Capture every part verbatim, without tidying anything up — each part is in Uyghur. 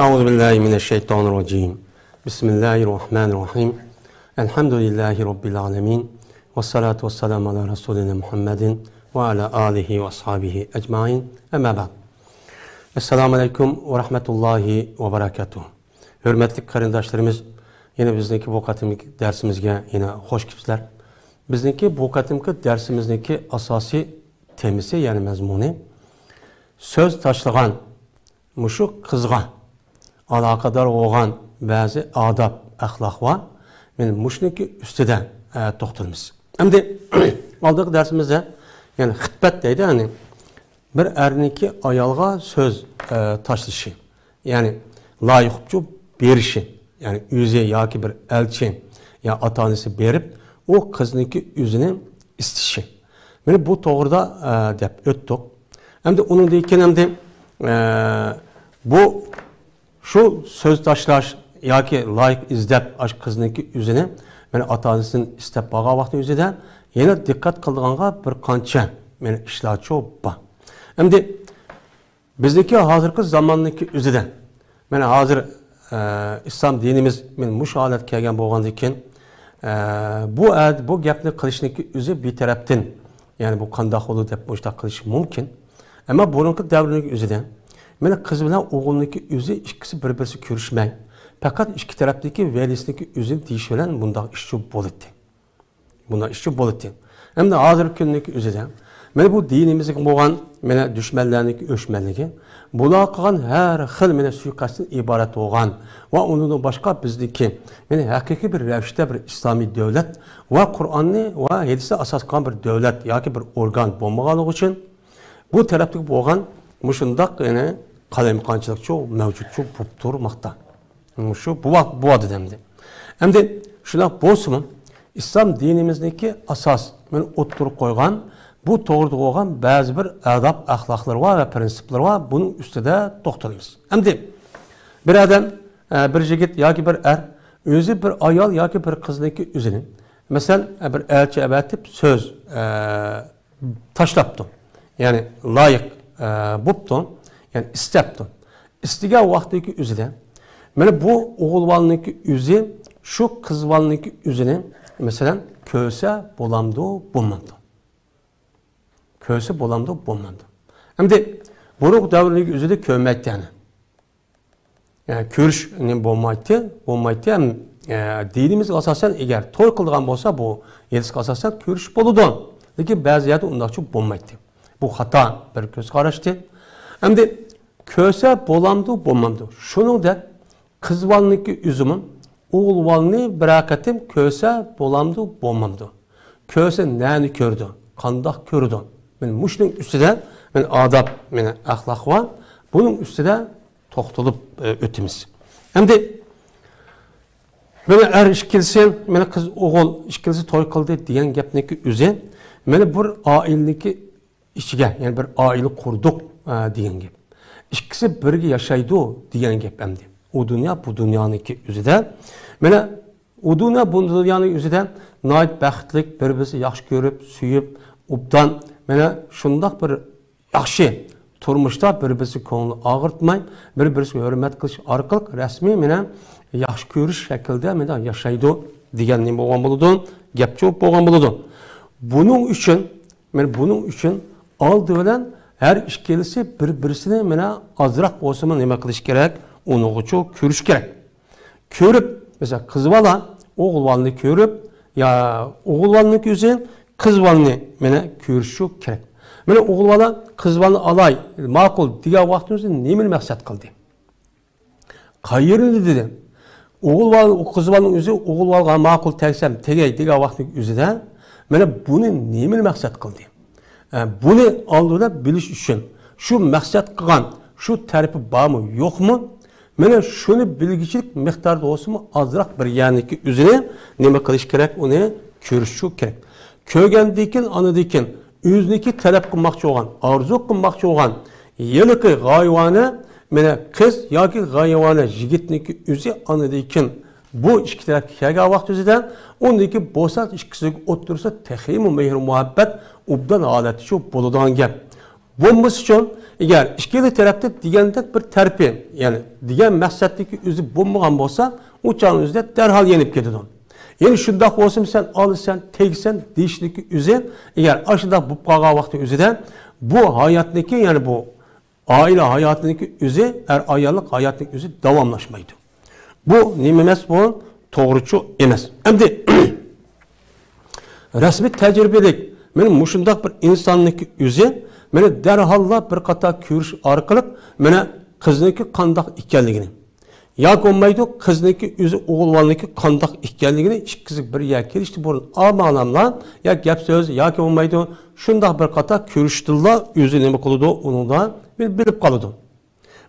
أعوذ بالله من الشيطان الرجيم. بسم الله الرحمن الرحيم. الحمد لله رب العالمين. والصلاة والسلام على رسولنا محمد وعلى آله وأصحابه أجمعين. أما بعد. السلام عليكم ورحمة الله وبركاته. ھۆرمەتلىك قېرىنداشلىرىمىز، يەنە بىزنىڭكى بۇ قېتىملىق دەرسىمىزگە يەنە خوش كېلىپسىلەر. بىزنىڭكى بۇ قېتىمقى دەرسىمىزنىڭكى ئاساسىي تېمىسى، يەنى مەزمۇنى، سۆز تاشلىغان مۇشۇ قىزغا ئالاقىدار بولغان بەزى ئاداب، ئەخلاق بار. مانا مۇشۇنىڭكى ئۈستىدە، ئە، توختىلىمىز. ئەمدى ئالدىنقى دەرسىمىزدە، يەنى خىتبەت دەيدۇ، يەنى بىر ئەرنىڭكى ئايالغا سۆز، ئە، تاشلىشى، يەنى لايىق بولۇپ بېرىشى، يەنى ئۆزى ياكى بىر ئەلچى يا ئاتا-ئانىسى بېرىپ، ئۇ قىزنىڭكى ئۆزىنى ئىستىشى. مانا بۇ توغرىدا، ئە، دەپ ئۆتتۇق. ئەمدى ئۇنىڭدىن كېيىن ئەمدى، ئە، بۇ شۇ سۆز تاشلاش ياكى لايىق ئىزدەپ، ئاشۇ قىزنىڭكى ئۆزىنى، مانا ئاتا-ئانىسىدىن ئىستەپ بارغان ۋاقتى ئۆزىدە يەنە دىققەت قىلىدىغانغا بىر قانچە، مانا، ئىشلارچۇ بار. ئەمدى بىزنىڭكى ھازىرقى زاماننىڭكى ئۆزىدە، مانا ھازىر، ئە، ئىسلام دىنىمىز، مانا مۇشۇ ھالەتكە كەلگەن بولغاندىن كېيىن، ئە، بۇ ئەد-، بۇ گەپنى قىلىشنىڭكى ئۆزى بىر تەرەپتىن، يەنى بۇ قانداق بولىدۇ دەپ مۇشۇنداق قىلىش مۇمكىن. ئەمما بۇرۇنقى دەۋرنىڭكى ئۆزىدە، مانا قىز بىلەن ئوغۇلنىڭكى ئۆزى ئىككىسى بىر-بىرسى كۆرۈشمەي، پەقەت ئىككى تەرەپتىكى ۋەلىسىنىڭكى ئۆزىنى دېيىش بىلەن بۇنداق ئىشچۇ بولاتتى. بۇنداق ئىشچۇ بولاتتى. ئەمدى ھازىرقى كۈننىڭكى ئۆزىدە، مانا بۇ دىنىمىزگە بولغان، مانا، دۈشمەنلەرنىڭكى ئۆچمەنلىكى، بۇلار قىلغان ھەر خىل، مانا، سۇيىقەستتىن ئىبارەت بولغان ۋە ئۇنىڭدىن باشقا بىزدىكى، مانا، ھەقىقىي بىر رەۋىشتە بىر ئىسلامىي دۆلەت ۋە قۇرئاننى ۋە ھەدىسنى ئاساس قىلغان بىر دۆلەت ياكى بىر ئورگان بولمىغانلىقى ئۈچۈن، بۇ تەرەپتىكى بولغان مۇشۇنداق، يەنى، قالايمىقانچىلىقچۇ مەۋجۇتچۇ بولۇپ تۇرماقتا. مۇشۇ بۇ ۋاق-، بۇ ۋاقىتتا ئەمدى. ئەمدى شۇنداق بولسىمۇ، ئىسلام دىنىمىزنىڭكى ئاساس، مانا، ئوتتۇرىغا قويغان بۇ توغرىدا بولغان بەزى بىر ئاداب، ئەخلاقلىرى بار ۋە پىرىنسىپلىرى بار. بۇنىڭ ئۈستىدە توختىلىمىز. ئەمدى بىر ئادەم، ئە، بىر يىگىت ياكى بىر ئەر ئۆزى بىر ئايال ياكى بىر قىزنىڭكى ئۆزىنى، مەسىلەن، ئە، بىر ئەلچى ئەۋەتىپ سۆز، ئە، تاشلاپتۇ. يەنى لايىق، ئە، بوپتۇ. يەنى ئىستەپتۇ. ئىستىگەن ۋاقتىدىكى ئۆزىدە، مانا بۇ ئوغۇل بالىنىڭكى ئۆزى شۇ قىز بالىنىڭكى ئۆزىنى، مەسىلەن، كۆرسە بولامدۇ، بولمامدۇ؟ كۆرسە بولامدۇ، بولمامدۇ؟ ئەمدى بۇرۇنقى دەۋرلەرنىڭكى ئۆزىدە كۆرمەيتتى يەنى. يەنى كۆرۈش نېمە بولمايتتى، بولمايتتى. ھەم، ئە، دىنىمىزگە ئاساسەن، ئەگەر توي قىلىدىغان بولسا، بۇ ھەدىسكە ئاساسەن كۆرۈش بولىدۇ. لېكىن بەزى يەردە ئۇنداقچە بولمايتتى. بۇ خاتا بىر كۆز قاراشتى. ئەمدى كۆرسە بولامدۇ، بولمامدۇ؟ شۇنىڭدەك قىز بالىنىڭكى ئۆزىمۇ ئوغۇل بالىنى بىرەر قېتىم كۆرسە بولامدۇ، بولمامدۇ؟ كۆرسە نەنى كۆرىدۇ، قانداق كۆرىدۇ؟ مانا مۇشۇنىڭ ئۈستىدە، مانا ئاداب، مانا ئەخلاق بار. بۇنىڭ ئۈستىدە توختىلىپ، ئە، ئۆتىمىز. ئەمدى مانا ئەر ئىككىلىسى، مانا قىز ئوغۇل ئىككىلىسى توي قىلدى دېگەن گەپنىڭكى ئۆزى، مانا بىر ئائىلىنىڭكى ئىچىگە، يەنى بىر ئائىلە قۇردۇق، ئە، دېگەن گەپ. ئىككىسى بىرگە ياشايدۇ دېگەن گەپ ئەمدى. ئۇ دۇنيا، بۇ دۇنيانىڭكى ئۆزىدە. مانا ئۇ دۇنيا، بۇ دۇنيانىڭ ئۆزىدە ناھايىتى بەختلىك، بىر-بىرسى ياخشى كۆرۈپ، سۆيۈپ، ئوبدان، مانا شۇنداق بىر ياخشى تۇرمۇشتا بىر-بىرسى كۆڭلىنى ئاغرىتماي، بىر-بىرسىگە ھۆرمەت قىلىش ئارقىلىق رەسمىي مانا ياخشى كۆرۈش شەكلىدە مانا ياشايدۇ دېگەن نېمە بولغان بولىدۇ؟ گەپ چوپ بولغان بولىدۇ. بۇنىڭ ئۈچۈن، مانا بۇنىڭ ئۈچۈن ئالدى بىلەن ھەر ئىككىلىسى بىر-بىرسىنى مانا ئازراق بولسىمۇ نېمە قىلىش كېرەك؟ ئۇنىڭغىچۇ كۆرۈش كېرەك. كۆرۈپ، مەسىلەن، قىز بالا ئوغۇل بالىنى كۆرۈپ، يا ئوغۇل بالىنىڭ كۆزى قىز بالىنى مانا كۆرۈشى كېرەك. مانا ئوغۇل بالا قىز بالىنى ئالاي، ماقۇل دېگەن ۋاقتىمىزدا نېمىنى مەقسەت قىلدى؟ قايېرىنى دېدى؟ ئوغۇل بالا، قىز بالىنىڭ ئۆزى ئوغۇل بالىغا ماقۇل تەگسەم تېگەي دېگەن ۋاقتىنىڭ ئۆزىدە، مانا بۇنى نېمىنى مەقسەت قىلدى؟ ئە، بۇنى ئالدى بىلەن بىلىش ئۈچۈن، شۇ مەقسەت قىلغان شۇ تەرىپى بارمۇ، يوقمۇ؟ مانا شۇنى بىلگۈچىلىك مىقداردا بولسىمۇ، ئازراق بىر يەرنىڭكى ئۆزىنى نېمە قىلىش كېرەك؟ ئۇنى كۆرۈش كېرەك. كۆرگەندىن كېيىن، ئاندىن كېيىن ئۆزىنىڭكى تەلەپ قىلماقچى بولغان، ئارزۇ قىلماقچى بولغان ھېلىقى غايىۋانە، مانا قىز ياكى غايىۋانە يىگىتنىڭكى ئۆزى ئاندىن كېيىن بۇ ئىككى تەرەپكە كەلگەن ۋاقىت ئۆزىدە، ئۇندىن كېيىن بولسا ئىككىسىنىڭ ئوتتۇرىسىدا تېخىمۇ مېھىر-مۇھەببەت ئوبدان ھالەتتە شۇ بولىدىغان گەپ. بولمىسىچۇ، ئەگەر ئىككىلا تەرەپتە دېگەندەك بىر تەرىپى، يەنى دېگەن مەقسەتتىكى ئۆزى بولمىغان بولسا، ئۇ چاغنىڭ ئۆزىدە دەرھال يېنىپ كېتىدۇ. يەنى شۇنداق بولسىمۇ سەن ئالىسەن، تېگىسەن دېيىشنىكى ئۆزى، ئەگەر ئاشۇنداق بولۇپ قالغان ۋاقىتنىڭ ئۆزىدە بۇ ھاياتنىكى، يەنى بۇ ئائىلە ھاياتىنىڭكى ئۆزى، ئەر ئاياللىق ھاياتنىڭ ئۆزى داۋاملاشمايدۇ. بۇ نېمە ئەمەس بۇ؟ توغرىچۇ ئەمەس. ئەمدى رەسمىي تەجرىبىلىك، مانا مۇشۇنداق بىر ئىنساننىڭكى ئۆزى، مانا دەرھاللا بىر قاتار كۆرۈش ئارقىلىق، مانا قىزنىڭكى قانداق ئىكەنلىكىنى، ياكى بولمايدۇ، قىزنىڭكى ئۆزى ئوغۇل بالىنىڭكى قانداق ئىكەنلىكىنى ئىككىسى بىر يەرگە كېلىشتىن بۇرۇن ئامالاملا يا گەپ سۆز ياكى بولمايدۇ، شۇنداق بىر قاتار كۆرۈشتىنلا ئۆزى نېمە قىلىدۇ، ئۇنىڭدا بىل-، بىلىپ قالىدۇ.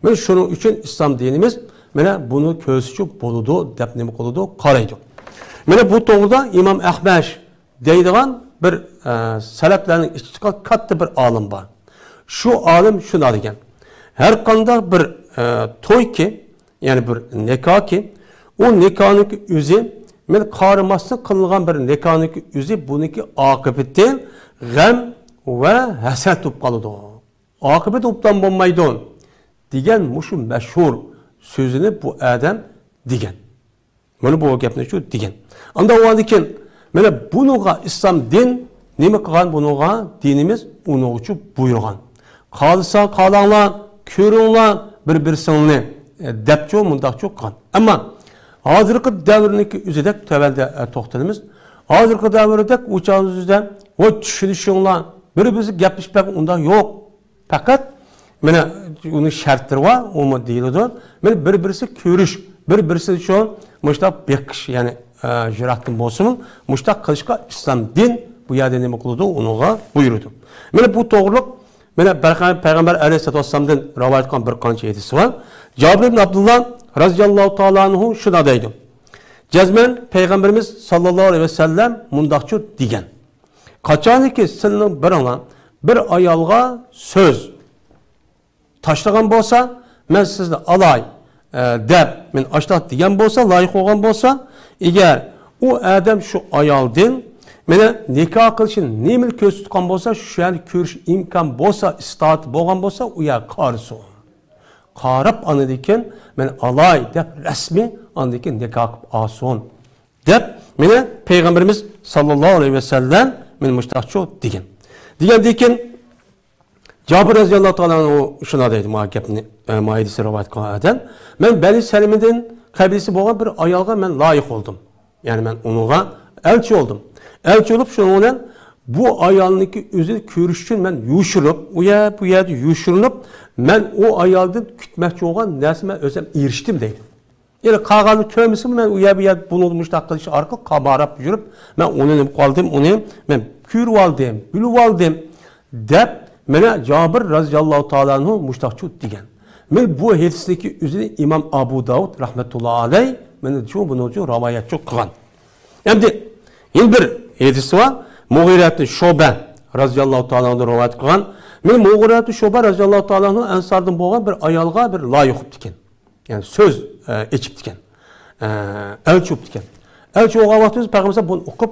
مانا شۇنىڭ ئۈچۈن ئىسلام دىنىمىز مانا بۇنى كۆرسىچۇ بولىدۇ دەپ نېمە قىلىدۇ، قارايدۇ. مانا بۇ توغرىدا ئىمام ئەخمەش دەيدىغان بىر، ئە، سەلەپلەرنىڭ ئىچىدىكى كاتتا بىر ئالىم بار. شۇ ئالىم شۇنداق دېگەن، ھەر قانداق بىر، ئە، تويكى، يەنى بىر نىكاھكى، ئۇ نىكاھنىڭكى ئۆزى، مانا قارىماستىن قىلىنغان بىر نىكاھنىڭكى ئۆزى، بۇنىڭكى ئاقىۋىتى غەم ۋە ھەسرەت بولۇپ قالىدۇ. ئاقىۋەت ئوبدان بولمايدۇ دېگەن مۇشۇ مەشھۇر سۆزىنى بۇ ئادەم دېگەن. مانا بۇ گەپنى شۇ دېگەن. ئاندىن ئۇنىڭدىن كېيىن، مانا بۇنىڭغا ئىسلام دىن نېمە قىلغان؟ بۇنىڭغا دىنىمىز ئۇنىڭغىچۇ بۇيرۇغان. قالسا قالاڭلار، كۆرۈڭلار بىر-بىرسىڭلارنى، ئە، دەپچۇ، مۇنداقچۇ قىلغان. ئەمما ھازىرقى دەۋرنىڭكى ئۆزىدەك تۆۋەندە، ئە، توختىلىمىز. ھازىرقى دەۋردەك ئۇ چاغنىڭ ئۆزىدە، ۋاي چۈشىنىشىڭلار، بىر-بىرسى گەپلىشىپ بەرگەن ئۇنداق يوق. پەقەت مانا ئۇنىڭ شەرتلىرى بار، ئۇمۇ دېيىلىدۇ. مانا بىر-بىرسى كۆرۈش، بىر-بىرسى شۇ مۇشتاق بېقىش، يەنى، ئە، يىراقتىن بولسىمۇ، مۇشتاق قىلىشقا ئىسلام دىن بۇ يەردە نېمە قىلىدۇ، ئۇنىڭغا بۇيرۇيدۇ. مانا بۇ توغرىلىق، مانا پەيغەم-، پەيغەمبەر ئەلەيھىسسالاتۇ ۋەسسالامدىن رىۋايەت قىلغان بىر قانچە ھەدىسى بار. جابىر ئىبن ئابدۇللا رازىياللاھۇ تائالا ئەنھۇ شۇنداق دەيدۇ، جەزمەن پەيغەمبىرىمىز ساللاللاھۇ ئەلەيھى ۋەسەللەم مۇنداقچۇ دېگەن. قاچانكى سىلىنىڭ بىرىڭلار بىر ئايالغا سۆز تاشلىغان بولسا، مەن سىزنى ئالاي، ئە، دەپ، مەن ئاشتاق دېگەن بولسا، لايىق بولغان بولسا، ئەگەر ئۇ ئادەم شۇ ئايالدىن مانا نىكاھ قىلىشنى نېمىنى كۆزدە تۇتقان بولسا، شۇ يەرنى كۆرۈش ئىمكان بولسا، ئىستىتائەت بولغان بولسا، ئۇ يەرگە قارىسۇن. قاراپ ئاندىن كېيىن مەن ئالاي دەپ رەسمىي ئاندىن كېيىن نىكاھ قىلىپ ئالسۇن. دەپ، مانا پەيغەمبىرىمىز ساللاللاھۇ ئەلەيھى ۋەسەللەم مانا مۇشتاقچۇ دېگەن. دېگەندىن كېيىن جابىر رەزىياللاھۇ تائالا ئەنھۇ شۇنداق دەيدۇ، ما گەپنى، ئە، ما ھەدىسنى رىۋايەت قىلغان ئادەم. مەن بەنى سەلىمىدىن قەبىلىسى بولغان بىر ئايالغا مەن لايىق بولدۇم. يەنى مەن ئۇنىڭغا ئەلچى بولدۇم. ئەلچى بولۇپ شۇنىڭ بىلەن بۇ ئايالنىڭكى ئۆزىنى كۆرۈش ئۈچۈن مەن يوشۇرۇنۇپ، ئۇ يەر، بۇ يەردە يوشۇرۇنۇپ، مەن ئۇ ئايالدىن كۈتمەكچى بولغان نەرسە مەن ئۆزۈم ئېرىشتىم دەيدۇ. يەنى قالغاننى كۆرمىسىمۇ، مەن ئۇ يەر، بۇ يەر بۇنى مۇشتاق قىلىش ئارقىلىق قاماراپ يۈرۈپ، مەن ئۇنى نېمە قىلىۋالدىم، ئۇنى مەن كۆرۈۋالدىم، بىلىۋالدىم، دەپ، مانا جابىر رەزىياللاھۇ تائالا ئەنھۇ مۇشتاقچۇ دېگەن. مانا بۇ ھەدىسنىڭكى ئۆزىنى ئىمام ئابۇ داۋۇد رەھمەتۇللا ئەلەيھ، مانا شۇ بۇنىڭچۇ رىۋايەتچۇ قىلغان. ئەمدى يەنە بىر ھەدىس بار. مۇغىرەتۇ شۇبە رەزىياللاھۇ تائالا ئەنھۇدىن رىۋايەت قىلغان. مانا مۇغىرەتۇ شۇبە رەزىياللاھۇ تائالا ئەنھۇ ئەنساردىن بولغان بىر ئايالغا بىر لايىق بوپتىكەن. يەنى سۆز، ئە، ئېچىپتىكەن. ئە، ئەلچى بوپتىكەن. ئەلچى بولغان ۋاقتىمىزدا پەيغەمبەر بۇنى ئوقۇپ،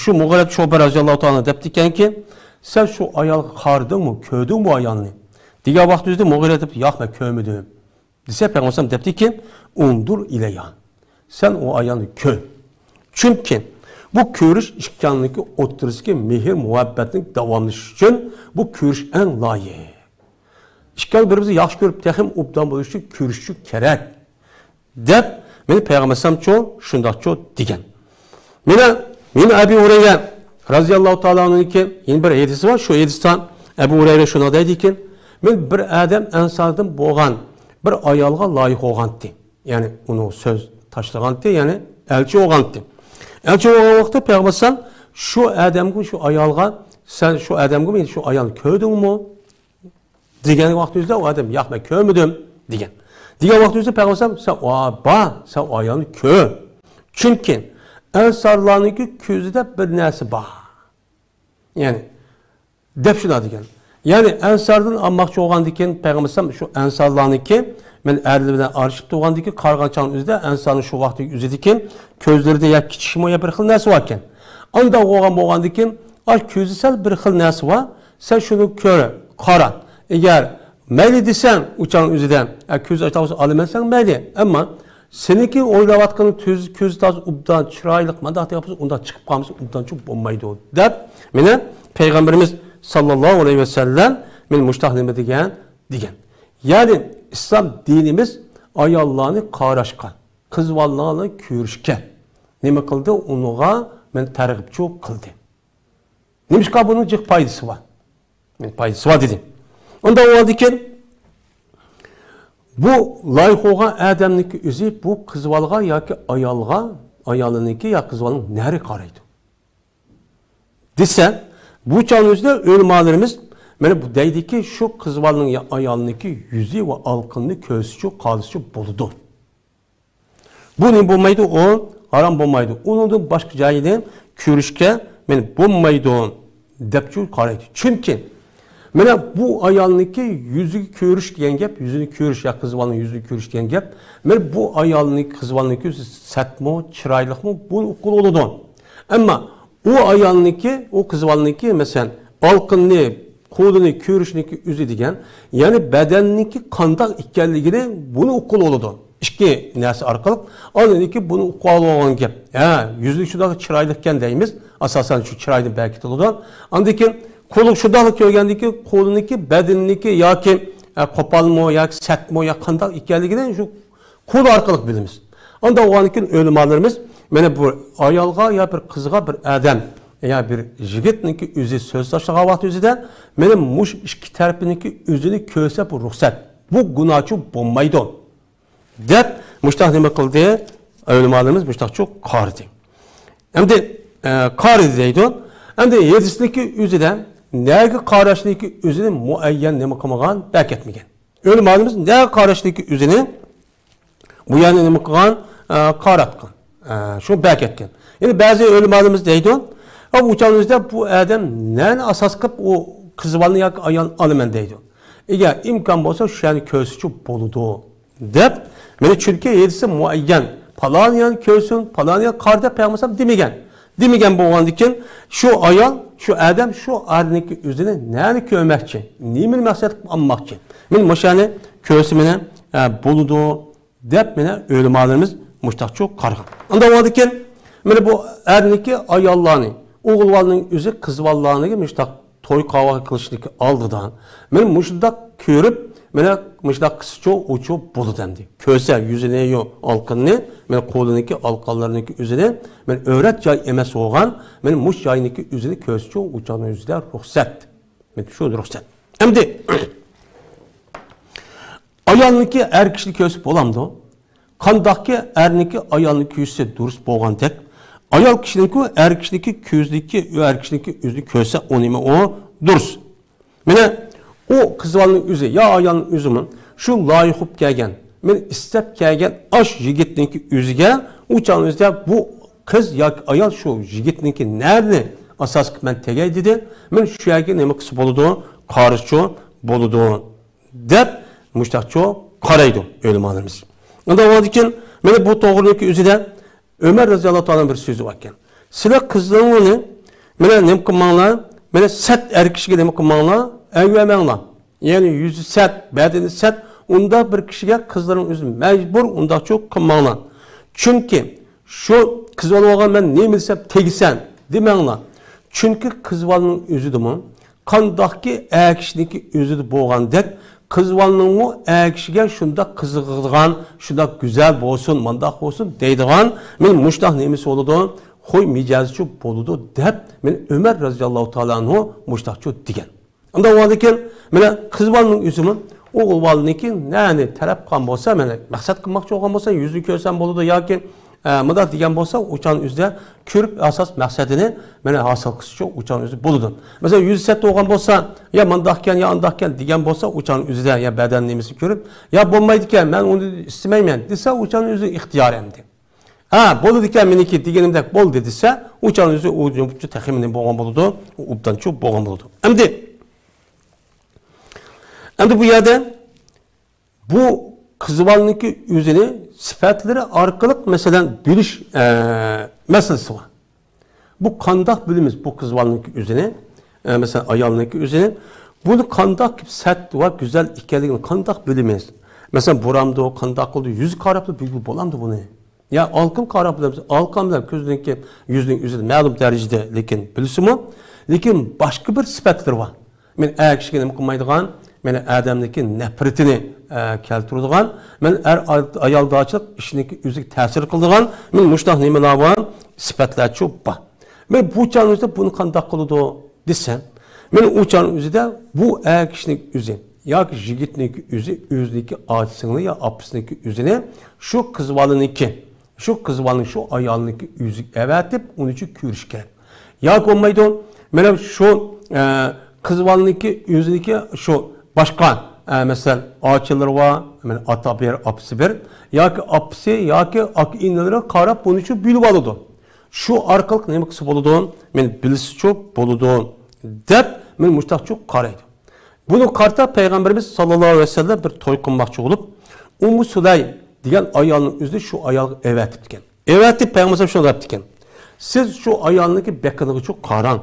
شۇ مۇغىرەت شۇبە رەزىياللاھۇ تائالا دەپتىكەنكى، سەن شۇ ئايالغا قارىدىڭمۇ، كۆردۈڭمۇ ئايالنى؟ دېگەن ۋاقتىمىزدا مۇغىرەت دەپتۇ، ياق، مەن كۆرمىدىم. دېسە پەيغەمبەر دەپتىكى، ئۇنزۇر ئىلەيھا. سەن ئۇ ئايالنى كۆر. چۈنكى بۇ كۆرۈش ئىككىڭلارنىڭكى ئوتتۇرىسىدىكى مېھىر مۇھەببەتنىڭ داۋاملىشىشى ئۈچۈن بۇ كۆرۈش ئەڭ لايىق. ئىككىڭلار بىر-بىرىنى ياخشى كۆرۈپ، تېخىمۇ ئوبدان بولۇش ئۈچۈن كۆرۈشۈشى كېرەك، دەپ، مانا پەيغەمبەر ئەلەيھىسسالامچۇ شۇنداقچۇ دېگەن. مانا، مانا ئەبۇ ھۇرەيرە رەزىياللاھۇ تائالا ئەنھۇنىڭكى يەنە بىر ھەدىسى بار. شۇ ھەدىستە ئەبۇ ھۇرەيرە شۇنداق دەيدىكەن، مانا بىر ئادەم ئەنساردىن بولغان بىر ئايالغا لايىق بولغانتى. يەنى ئۇنىڭ سۆز تاشلىغانتى، يەنى ئەلچى بولغانتى. ئەلچى بولغان ۋاقىتتا پەيغەمبەر ئەلەيھىسسالام شۇ ئادەمگە، شۇ ئايالغا، سەن شۇ ئادەمگە، شۇ ئايالنى كۆردۈڭمۇ؟ دېگەن ۋاقتىمىزدا ئۇ ئادەم، ياق، مەن كۆرمىدىم، دېگەن. دېگەن ۋاقتىمىزدا پەيغەمبەر ئەلەيھىسسالام، سەن، ۋا، بار، سەن ئۇ ئايالنى كۆر. چۈنكى ئەنسارلارنىڭكى كۆزىدە بىر نەرسە بار. يەنى، دەپ شۇنداق دېگەن. يەنى ئەنساردىن ئالماقچى بولغاندىكىن پەيغەمبەر ئەلەيھىسسالام شۇ ئەنسارلارنىڭكى، مەن ئەرلىرى بىلەن ئارىلىشىپ تۇرغاندىكى قارىغان چاغنىڭ ئۆزىدە ئەنسارنىڭ شۇ ۋاقىتتىكى ئۆزىدىكى كۆزلىرىدە يا كىچىكمۇ يا بىر خىل نەرسە باركەن. ئانداق بولغان بولغاندىكىن، ئا، كۆزى سەل بىر خىل نەرسە بار، سەن شۇنى كۆر، قارا. ئەگەر مەيلى دېسەڭ، ئۇ چاغنىڭ ئۆزىدە، ئە، كۆز ئاچتىن ئالىمەن دېسەڭ مەيلى. ئەمما سېنىڭكى ئويلاۋاتقىنىڭ تۈز، كۆزى تازا ئوبدان، چىرايلىق، مانداق دەپ قويسا، ئۇنداق چىقىپ قالمىسا، ئوبدانچۇ بولمايدۇ، دەپ، مانا پەيغەمبىرىمىز ساللاللاھۇ ئەلەيھى ۋەسەللەم، مانا مۇشۇنداق نېمە دېگەن، دېگەن. يەنى ئىسلام دىنىمىز ئاياللارنى قاراشقا، قىز بالىلارنى كۆرۈشكە نېمە قىلدى؟ ئۇنىڭغا مانا تەرغىبچۇ قىلدى. نېمىشقا بۇنىڭ جىق پايدىسى بار؟ مانا پايدىسى بار دېدىم. ئۇنداق بولغاندىكىن بۇ لايىق بولغان ئادەمنىڭكى ئۆزى بۇ قىز بالىغا ياكى ئايالغا، ئايالىنىڭكى يا قىز بالىنىڭ نەرى قارايدۇ. دېسە، بۇ چاغنىڭ ئۆزىدە ئۆلىمالىرىمىز مانا بۇ دەيدىكى، شۇ قىز بالىنىڭ يا ئايالنىڭكى يۈزى ۋە ئالقىنىنى كۆرسىچۇ، قارىسىچۇ بولىدۇ. بۇ نېمە بولمايدۇ؟ ئۇ ھارام بولمايدۇ. ئۇنىڭدىن باشقا جايىنى كۆرۈشكە مانا بولمايدۇ، دەپچۇ قارايدۇ. چۈنكى مانا بۇ ئايالنىڭكى يۈزىگە كۆرۈش دېگەن گەپ، يۈزىنى كۆرۈش يا قىز بالىنىڭ يۈزىنى كۆرۈش دېگەن گەپ، مانا بۇ ئايالنىڭ، قىز بالىنىڭ كۆزى سەتمۇ، چىرايلىقمۇ، بۇنى ئۇققىلى بولىدۇ. ئەمما ئۇ ئايالنىڭكى، ئۇ قىز بالىنىڭكى، مەسىلەن، ئالقىنىنى، قولىنى كۆرۈشنىڭكى ئۆزى دېگەن، يەنى بەدەننىڭكى قانداق ئىكەنلىكىنى بۇنى ئۇققىلى بولىدۇ. ئىككى نەرسە ئارقىلىق ئاندىن كېيىن بۇنى ئۇققىلى بولغان گەپ. ھە، يۈزلۈك شۇنداق چىرايلىقكەن دەيمىز. ئاساسەن شۇ چىرايدىن بەرىكەت ئالىدۇ. ئاندىن كېيىن قولى شۇنداقلا كۆرگەندىن كېيىن قولىنىڭكى، بەدىنىنىڭكى ياكى، ئە، قوپالمۇ ياكى سەتمۇ يا قانداق ئىكەنلىكىنى شۇ قول ئارقىلىق بىلىمىز. ئانداق بولغاندىن كېيىن ئۆلىمالىرىمىز مانا بۇ ئايالغا يا بىر قىزغا بىر ئادەم يا بىر يىگىتنىڭكى ئۆزى سۆز تاشلىغان ۋاقتى ئۆزىدە مانا مۇشۇ ئىككى تەرىپىنىڭكى ئۆزىنى كۆرسە بۇ رۇخسەت. بۇ گۇناھچۇ بولمايدۇ، دەپ مۇشۇنداق نېمە قىلدى؟ ئۆلىمالىرىمىز مۇشۇنداقچۇ قارىدى. ئەمدى، ئە، قارىدى دەيدۇ. ئەمدى ھەدىسنىڭكى ئۆزىدە نەگە قاراشنىڭكى ئۆزىنى مۇئەييەن نېمە قىلمىغان، بەركەتمىگەن. ئۆلىمالىرىمىز نەگە قاراشنىڭكى ئۆزىنى بۇ يەرنى نېمە قىلغان؟ ئە، قاراپ قىلغان. ئە، شۇ بەركەتكەن. يەنى بەزى ئۆلىمالىرىمىز دەيدۇ، ئە، ئۇ چاغنىڭ ئۆزىدە بۇ ئادەم نەنى ئاساس قىلىپ ئۇ قىز بالىنى ياكى ئايالنى ئالىمەن دەيدۇ. ئەگەر ئىمكان بولسا شۇ يەرنى كۆرسىچۇ بولىدۇ، دەپ، مانا چۈنكى ھەدىسى مۇئەييەن، پالان يەرنى كۆرسۇن، پالان يەرنى قارا دەپ پەيغەمبەر ئالەيھىسسالام دېمىگەن. دېمىگەن بولغاندىكىن، شۇ ئايال، شۇ ئادەم شۇ ئەرنىڭكى ئۆزىنى نەنى كۆرمەكچى، نېمىنى مەقسەت قىلىپ ئالماقچى؟ مانا مۇشۇنى كۆرسە مانا، ئە، بولىدۇ، دەپ مانا ئۆلىمالىرىمىز مۇشتاقچۇ قارىغان. ئانداق بولغاندىكىن، مانا بۇ ئەرنىڭكى ئاياللارنى، ئوغۇل بالىنىڭ ئۆزى قىز بالىلارنىڭكى مۇشتاق توي قاۋاق قىلىشنىڭكى ئالدىدا، مانا مۇشۇنداق كۆرۈپ، مانا مۇشۇنداق قىسچۇ، ئۇچۇ بولىدۇ ئەمدى. كۆرسە يۈزىنى يو ئالقىنىنى، مانا قولىنىڭكى ئالقانلىرىنىڭكى ئۆزىنى، مانا ئۆرەت جاي ئەمەس بولغان، مانا مۇش جاينىڭكى ئۆزىنى كۆرسىچۇ، ئۇچانىڭ ئۆزىدە رۇخسەت. مانا شۇ رۇخسەت. ئەمدى ئايالنىڭكى ئەر كىشىنى كۆرسە بولامدۇ؟ قانداقكى ئەرنىڭكى ئايالنى كۆرسە دۇرۇس بولغاندەك، ئايال كىشىنىڭكى ئەر كىشىنىڭكى كۆزىدىكى، ئەر كىشىنىڭكى ئۆزىنى كۆرسە، ئۇ نېمە ئۇ؟ دۇرۇس. مانا ئۇ قىز بالىنىڭ ئۆزى يا ئايالنىڭ ئۆزىمۇ شۇ لايىق بولۇپ كەلگەن، مانا ئىستەپ كەلگەن ئاش يىگىتنىڭكى ئۆزىگە، ئۇ چاغنىڭ ئۆزىدە بۇ قىز ياكى ئايال شۇ يىگىتنىڭكى نەرىنى ئاساس قىلىپ مەن تېگەي دېدى، مانا شۇ يەرگە نېمە قىلسا بولىدۇ؟ قارىسىچۇ بولىدۇ، دەپ مۇشتاقچۇ قارايدۇ ئۆلىمالىرىمىز. ئۇنداق بولغاندىكىن، مانا بۇ توغرىلىق ئۆزىدە ئۆمەر رەزىياللاھۇ تائالا بىر سۆزى بار ئىكەن. سىلەر قىزلىرىڭلارنى مانا نېمە قىلماڭلار، مانا سەت ئەر كىشىگە نېمە قىلماڭلار، ئەگىۋەرمەڭلار. يەنى يۈزى سەت، بەدىنى سەت، ئۇنداق بىر كىشىگە قىزلىرىڭ ئۆزى مەجبۇر ئۇنداقچۇ قىلماڭلار. چۈنكى شۇ قىز بالىغا مەن نېمە دېسەم تېگىسەن دېمەڭلار. چۈنكى قىز بالىنىڭ ئۆزىدىمۇ قانداقكى ئەر كىشىنىڭكى ئۆزىدە بولغاندەك، قىز بالىنىڭمۇ ئەر كىشىگە شۇنداق قىزىقىدىغان، شۇنداق گۈزەل بولسۇن، مانداق بولسۇن دەيدىغان، مانا مۇشۇنداق نېمىسى بولىدۇ، خۇي مىجەزىچۇ بولىدۇ دەپ، مانا ئۆمەر رەزىياللاھۇ تائالا ئەنھۇ مۇشۇنداقچۇ دېگەن. ئۇنداق بولغاندىكىن، مانا قىز بالىنىڭ ئۆزىمۇ ئوغۇل بالىنىڭكى نەنى تەلەپ قىلغان بولسا، مانا مەقسەت قىلماقچى بولغان بولسا، يۈزىنى كۆرسەم بولىدۇ ياكى، ئە، مۇنداق دېگەن بولسا، ئۇچان ئۆزىدە كۆرۈپ ئاساس مەقسەتىنى مانا ھاسىل قىلسىچۇ ئۇچان ئۆزى بولىدۇ. مەسىلەن، يۈزى سەت بولغان بولسا، يا مۇنداقكەن، يا ئانداقكەن دېگەن بولسا، ئۇچان ئۆزىدە يا بەدەن نېمىسىنى كۆرۈپ، يا بولمايدىكەن، مەن ئۇنى ئىستىمەيمەن دېسە، ئۇچان ئۆزى ئىختىيارى ئەمدى. ھە، بولىدىكەن، مېنىڭكى دېگىنىمدەك بولدى دېسە، ئۇچان ئۆزى ئۇ جۇمۇچۇ تېخىمۇ نېمە بولغان بولىدۇ، ئۇ ئوبدانچۇ بولغان بولىدۇ. ئەمدى، ئەمدى بۇ يەردە بۇ قىز بالىنىڭكى ئۆزىنى سۈپەتلىرى ئارقىلىق، مەسىلەن، بىلىش، ئە، مەسىلىسى بار. بۇ قانداق بىلىمىز بۇ قىز بالىنىڭكى ئۆزىنى، ئە، مەسىلەن، ئايالنىڭكى ئۆزىنى؟ بۇنى قانداق سەت ۋە گۈزەل ئىكەنلىكىنى قانداق بىلىمىز؟ مەسىلەن، بۇرامدۇ، قانداق قىلدى، يۈز قاراپلا بىلگىلى بولامدۇ بۇنى؟ يا ئالقىن قاراپ بىلەمسىز؟ ئالقان بىلەن كۆزنىڭكى، يۈزنىڭ ئۆزىدە مەلۇم دەرىجىدە، لېكىن بىلسىمۇ، لېكىن باشقا بىر سۈپەتلىرى بار. مەن ئەر كىشىگە نېمە قىلمايدىغان، مەن ئادەمنىڭكى نەپرىتىنى، ئە، كەلتۈرىدىغان، مەن ئەر ئايالدارچىلىق ئىشىنىڭكى ئۆزىگە تەسىر قىلىدىغان، مەن مۇشۇنداق نېمىلەر بار، سۈپەتلەر چوپ بار. مەن بۇ چاغنىڭ ئۆزىدە بۇنى قانداق قىلىدۇ دېسە، مەن ئۇ چاغنىڭ ئۆزىدە بۇ ئەر كىشىنىڭ ئۆزى ياكى يىگىتنىڭكى ئۆزى، ئۆزىنىڭكى ئاچا سىڭلى يا ئاپىسىنىڭكى ئۆزىنى شۇ قىز بالىنىڭكى، شۇ قىز بالىنىڭ شۇ ئايالنىڭكى ئۆزىگە ئەۋەتىپ، ئۇنىڭ ئۈچۈن كۆرۈش كېرەك. ياكى بولمايدۇ، مانا شۇ، ئە، قىز بالىنىڭكى ئۆزىنىڭكى شۇ باشقا، ئە، مەسىلەن، ئاچىلىرى بار، مانا ئاتا بىر، ئاپىسى بىر، ياكى ئاپىسى ياكى ئاكا ئىنىلىرى قاراپ، بۇنى شۇ بىلىپ ئالىدۇ. شۇ ئارقىلىق نېمە قىلسا بولىدۇ؟ مېنى بىلسىچۇ بولىدۇ، دەپ، مېنى مۇشتاقچۇ قارايدۇ. بۇنى قارىتا پەيغەمبىرىمىز ساللاللاھۇ ئەلەيھى ۋەسەللەم بىر توي قىلماقچى بولۇپ، ئۇممۇ سۇلەي دېگەن ئايالنىڭ ئۆزىنى شۇ ئايالغا ئەۋەتىپتىكەن. ئەۋەتىپ پەيغەمبەر شۇنداق دەپتىكەن، سىز شۇ ئايالنىڭكى بېقىنىغىچۇ قاراڭ.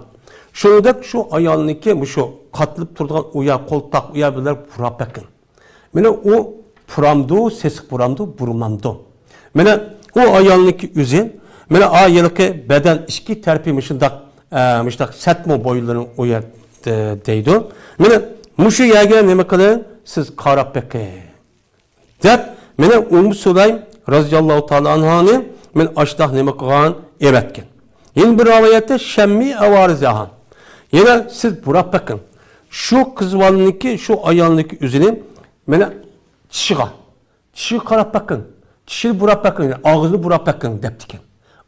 شۇنىڭدەك شۇ ئايالنىڭكى مۇشۇ قاتلىپ تۇرىدىغان ئۇ يەر، قولتاق ئۇ يەر بىلەن پۇراپ بېقىڭ. مانا ئۇ پۇرامدۇ، سېسىق پۇرامدۇ، بۇرمامدۇ؟ مانا ئۇ ئايالنىڭكى ئۆزى، مانا ئا ھېلىقى بەدەن ئىچكى تەرىپى مۇشۇنداق، ئە، مۇشۇنداق سەتمۇ بويۇنلىرىنىڭ ئۇ يەردە دەيدۇ. مانا مۇشۇ يەرگە نېمە قىلىڭ، سىز قاراپ بېقىڭ، دەپ، مانا ئۇممۇ سۇلەيم رازىياللاھۇ تائالا ئانھانى مانا ئاشۇنداق نېمە قىلغان، ئەۋەتكەن. يەنە بىر رىۋايەتتە، شەممى ئەۋارىزەھا. يەنە سىز بۇراپ بېقىڭ. شۇ قىز بالىنىڭكى، شۇ ئايالنىڭكى ئۆزىنى مانا چىشىغا، چىشىغا قاراپ بېقىڭ. چىشىنى بۇراپ بېقىڭ، يەنى ئاغزىنى بۇراپ بېقىڭ دەپتىكەن.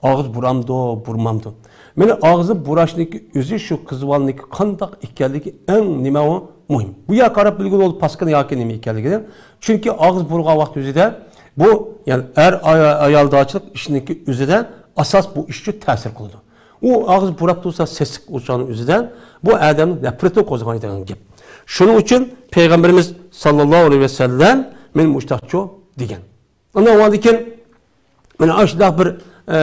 ئاغزى بۇرامدۇ، بۇرمامدۇ؟ مانا ئاغزى بۇراشنىڭكى ئۆزى شۇ قىز بالىنىڭكى قانداق ئىكەنلىكى ئەڭ نېمە ئۇ مۇھىم. بۇ يەرگە قاراپ بىلگىلى بولىدۇ پاسكىنا ياكى نېمە ئىكەنلىكىنى. چۈنكى ئاغزى بۇرغان ۋاقىت ئۆزىدە بۇ، يەنى ئەر ئايا-، ئايالدارچىلىق ئىشىنىڭكى ئۆزىدە ئاساس بۇ ئىش ئۈچۈن تەسىر قىلىدۇ. ئۇ ئاغزى بۇراپ تۇرسا سېسىق ئۇچانىڭ ئۆزىدە بۇ ئادەمنىڭ نەپرىتىنى قوزغايدىغان گەپ. شۇنىڭ ئۈچۈن پەيغەمبىرىمىز ساللاللاھۇ ئەلەيھى ۋەسەللەم مېنى مۇشتاقچۇ دېگەن. ئاندىن كېيىن مانا ئاشۇنداق بىر، ئە،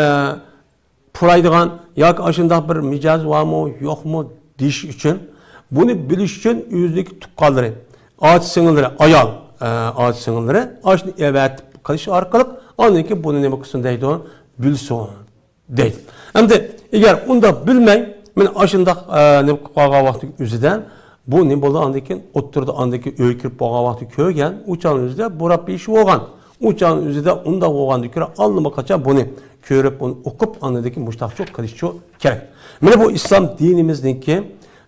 پۇرايدىغان ياكى ئاشۇنداق بىر مىجەز بارمۇ، يوقمۇ دېيىش ئۈچۈن، بۇنى بىلىش ئۈچۈن ئۆزىنىڭكى تۇغقانلىرى، ئاچا سىڭىللىرى، ئايال، ئە، ئاچا سىڭىللىرى ئاشۇنى ئەۋەتىپ قىلىش ئارقىلىق ئاندىن كېيىن بۇنى نېمە قىلسۇن دەيدۇ، بىلسۇن دەيدۇ. ئەمدى ئەگەر ئۇنداق بىلمەي، مانا ئاشۇنداق، ئە، نېمە قىلىپ قالغان ۋاقتى ئۆزىدە، بۇ نېمە بولدى؟ ئاندىن كېيىن ئوتتۇرىدا ئاندىن كېيىن ئۆيگە كىرىپ بولغان ۋاقتى كۆرگەن، ئۇ چاغنىڭ ئۆزىدە بۇراپ بېرىش بولغان. ئۇ چاغنىڭ ئۆزىدە ئۇنداق بولغاندىن كۆرە، ئاللىماقاچان بۇنى كۆرۈپ، ئۇنى ئوقۇپ، ئاندىن كېيىن مۇشتاقچۇ قىلىشچۇ كېرەك. مانا بۇ ئىسلام دىنىمىزنىڭكى،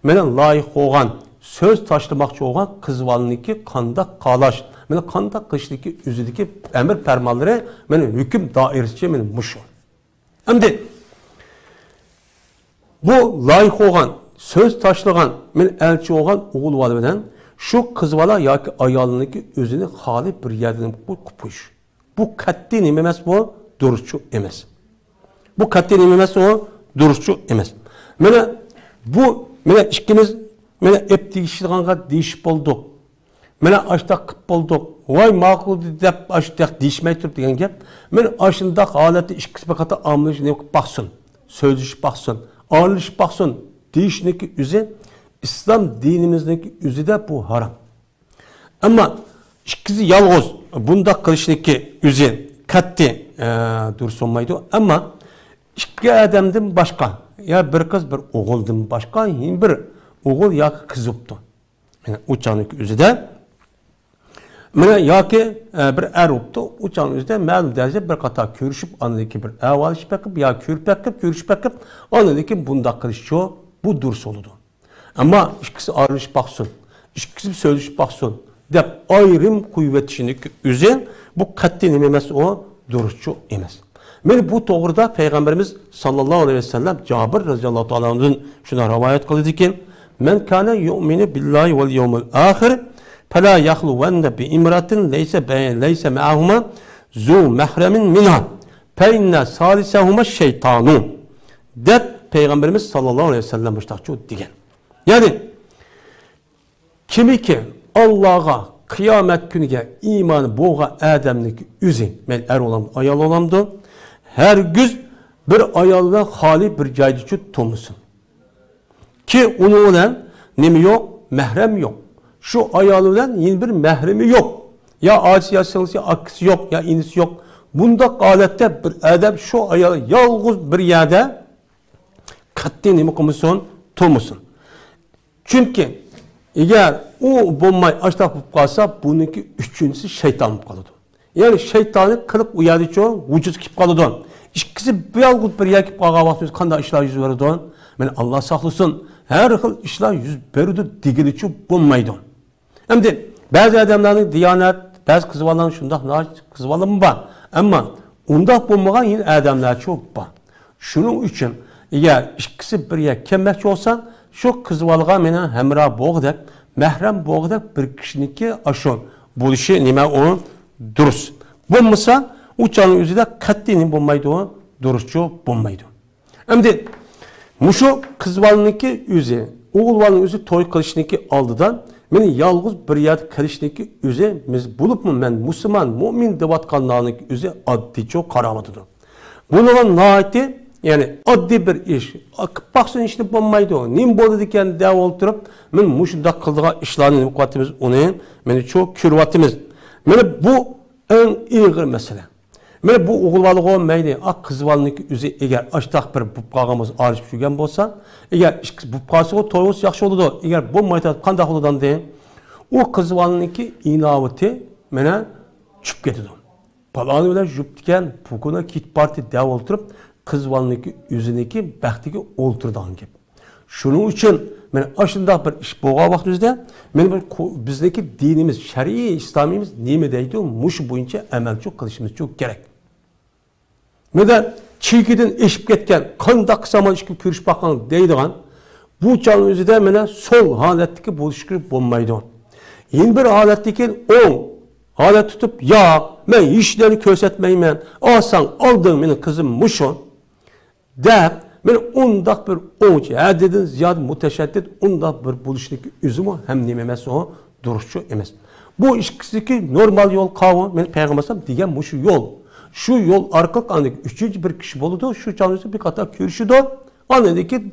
مانا لايىق بولغان سۆز تاشلىماقچى بولغان قىز بالىنىڭكى قانداق قالاش، مانا قانداق قىلىشنىكى ئۆزىدىكى ئەمىر پەرمانلىرى، مانا ھۆكۈم دائىرىسى مانا مۇشۇ. ئەمدى بۇ لايىق بولغان، سۆز تاشلىغان، مەن ئەلچى بولغان ئوغۇل بالا بىلەن شۇ قىز بالا ياكى ئايالنىڭكى ئۆزىنى خالىي بىر يەردىن قويۇپ قويۇش. بۇ قەتئىي نېمە ئەمەس، بۇ دۇرۇسچۇ ئەمەس. بۇ قەتئىي نېمە ئەمەس، ئۇ دۇرۇسچۇ ئەمەس. مانا بۇ، مانا ئىككىمىز، مانا ئەپ دېيىشىدىغانغا دېيىشىپ بولدۇق. مانا ئاشۇنداق قىلىپ بولدۇق. ۋاي، ماقۇل دەپ ئاشۇنداق دېيىشمەي تۇرۇپ دېگەن گەپ. مانا ئاشۇنداق ھالەتتە ئىككىسى بىر قاتار ئامىلىشىپ نېمە قىلىپ باقسۇن. سۆزلىشىپ باقسۇن. ئارىلىشىپ باقسۇن. دېيىشنىڭكى ئۆزى ئىسلام دىنىمىزنىڭكى ئۆزىدە بۇ ھارام. ئەمما ئىككىسى يالغۇز بۇنداق قىلىشنىڭكى ئۆزى قەتئىي، ئە، دۇرۇس بولمايدۇ. ئەمما ئىككى ئادەمدىن باشقا، يا بىر قىز، بىر ئوغۇلدىن باشقا يەنە بىر ئوغۇل ياكى قىز بوپتۇ. مانا ئۇ چاغنىڭكى ئۆزىدە، مانا ياكى، ئە، بىر ئەر بوپتۇ، ئۇ چاغنىڭ ئۆزىدە مەلۇم دەرىجىدە بىر قاتار كۆرۈشۈپ، ئاندىن كېيىن بىر ئەھۋاللىشىپ بېقىپ، يا كۆرۈپ بېقىپ، كۆرۈشۈپ بېقىپ، ئاندىن كېيىن بۇنداق قىلىشچۇ، بۇ دۇرۇس بولىدۇ. ئەمما ئىككىسى ئارىلىشىپ باقسۇن، ئىككىسى سۆزلىشىپ باقسۇن دەپ ئايرىم قويۇۋېتىشنىڭكى ئۆزى، بۇ قەتئىي نېمە ئەمەس، ئۇ دۇرۇسچۇ ئەمەس. مانا بۇ توغرىدا پەيغەمبىرىمىز ساللاللاھۇ ئەلەيھى ۋەسەللەم جابىر رەزىياللاھۇ تائالا ئانھۇدىن شۇنداق رىۋايەت قىلىدىكى، مەن كانە يۇئمىنۇ بىللاھى ۋەل يەۋمىل ئاخىر، فەلا يەخلۇۋەننە بىئىمرائەتىن لەيسە بەي-، لەيسە مەئەھۇما زۇ مەھرەمىن مىنھا، فەئىننە سالىسەھۇما شەيتانۇ، دەپ پەيغەمبىرىمىز ساللاللاھۇ ئەلەيھى ۋەسەللەم مۇشتاقچۇ دېگەن. يەنى، كىمكى ئاللاغا، قىيامەت كۈنىگە ئىمانى بولغان ئادەمنىڭكى ئۆزى، مەيلى ئەر بولامدۇ، ئايال بولامدۇ، ھەرگىز بىر ئايال بىلەن خالىي بىر جايدىچۇ تۇرمىسۇن. كى ئۇنىڭ بىلەن نېمە يوق؟ مەھرەم يوق. شۇ ئايالى بىلەن يەنە بىر مەھرىمى يوق. يا ئاچىسى، يا سىڭلىسى، ئاكىسى يوق، يا ئىنىسى يوق. بۇنداق ھالەتتە بىر ئادەم شۇ ئايال يالغۇز بىر يەردە قەتئىي نېمە قىلمىسۇن، تۇرمىسۇن. چۈنكى ئەگەر ئۇ بولماي ئاشتاق بولۇپ قالسا، بۇنىڭكى ئۈچىنچىسى شەيتان بولۇپ قالىدۇ. يەنى شەيتانىي قىلىق ئۇ يەردىچۇ ۋۇجۇدقا كېلىپ قالىدۇ. ئىككىسى بىر يالغۇز بىر يەرگە كېلىپ قالغان ۋاقتىمىزدا قانداق ئىشلار يۈز بېرىدۇ؟ مانا، ئاللا ساقلىسۇن، ھەر خىل ئىشلار يۈز بېرىدۇ دېگىلىچۇ بولمايدۇ. ئەمدى بەزى ئادەملەرنىڭ دىيانەت، بەزى قىز بالىلارنىڭ شۇنداق ناھايىتى قىز بالىمۇ بار. ئەمما ئۇنداق بولمىغان يەنە ئادەملەرچۇ بار. شۇنىڭ ئۈچۈن ئەگەر ئىككىسى بىر يەرگە كەلمەكچى بولسا، شۇ قىز بالىغا مېنىڭ ھەمراھ بولغۇدەك، مەھرەم بولغۇدەك بىر كىشىنىڭكى ئاشۇ بولۇشى نېمە ئۇ دۇرۇس. بولمىسا، ئۇ چاغنىڭ ئۆزىدە قەتئىي نېمە بولمايدۇ، دۇرۇسچۇ بولمايدۇ. ئەمدى مۇشۇ قىز بالىنىڭكى ئۆزى، ئوغۇل بالىنىڭ ئۆزى توي قىلىشنىڭكى ئالدىدا مېنى يالغۇز بىر يەردە قىلىشنىڭكى ئۆزى، بىز بولۇپمۇ مەن مۇسۇلمان، مۇئمىن دەۋاتقانلارنىڭكى ئۆزى ئاددىيچۇ قاراۋاتىدۇ. بۇنىڭغا ناھايىتى، يەنى ئاددىي بىر ئىش. قىلىپ باقسۇن، ھېچنېمە بولمايدۇ. نېمە بولىدىكەن دەپ ئولتۇرۇپ، مەن مۇشۇنداق قىلىدىغان ئىشلارنى نېمە قىلىۋاتىمىز، ئۇنى مېنىچۇ كۆرۈۋاتىمىز. مانا بۇ ئەڭ ئېغىر مەسىلە. مانا بۇ ئوغۇل بالىغۇ مەيلى، ئا، قىز بالىنىڭكى ئۆزى ئەگەر ئاشتاق بىر بوپ قالغان بولسا، ئايرىشىپ يۈرگەن بولسا، ئەگەر ئىككىسى بوپ قالسىغۇ، توي بولسا ياخشى بولىدۇ. ئەگەر بولمايتىۋاتسا قانداق بولىدۇ ئەمدى؟ ئۇ قىز بالىنىڭكى ئىناۋىتى مانا چۈشۈپ كېتىدۇ. پالانى بىلەن يۈرۈپتىكەن، پۇكۇنا كېتىپ باردى دەپ ئولتۇرۇپ، قىز بالىنىڭكى ئۆزىنىڭكى بەختىگە ئولتۇرىدىغان گەپ. شۇنىڭ ئۈچۈن مانا ئاشۇنداق بىر ئىش بولغان ۋاقتىمىزدا، مانا بىر قو-، بىزنىڭكى دىنىمىز، شەرئىي ئىسلامىمىز نېمە دەيدۇ، مۇشۇ بويىچە ئەمەلچۇ قىلىشىمىزچۇ كېرەك. مانا چېكىدىن ئېشىپ كەتكەن، قانداق قىلسام ئىككى كۆرۈشۈپ باقاڭ دەيدىغان، بۇ چاغنىڭ ئۆزىدە مانا سول ھالەتتىكى بولۇشقا بولمايدۇ. يەنە بىر ھالەتتىن كېيىن ئوڭ ھالەت تۇتۇپ، ياق، مەن ھېچنېمىنى كۆرسەتمەيمەن، ئالساڭ ئالدىڭ، مېنىڭ قىزىم مۇشۇ. دەپ، مانا ئۇنداق بىر ئوڭچى، ھەددىدىن زىيادە مۇتەشەددىت، ئۇنداق بىر بولۇشنىڭكى ئۆزىمۇ ھەم نېمە ئەمەس ئۇ، دۇرۇسچۇ ئەمەس. بۇ ئىككىسىدىكى نورمال يول قاۋۇ، مېنى پەيغەمبەر ئەلەيھىسسالام دېگەن مۇشۇ يول. شۇ يول ئارقىلىق ئاندىن ئۈچىنچى بىر كىشى بولىدۇ، شۇ چاغدا بىر قاتار كۆرۈشىدۇ. ئاندىن كېيىن،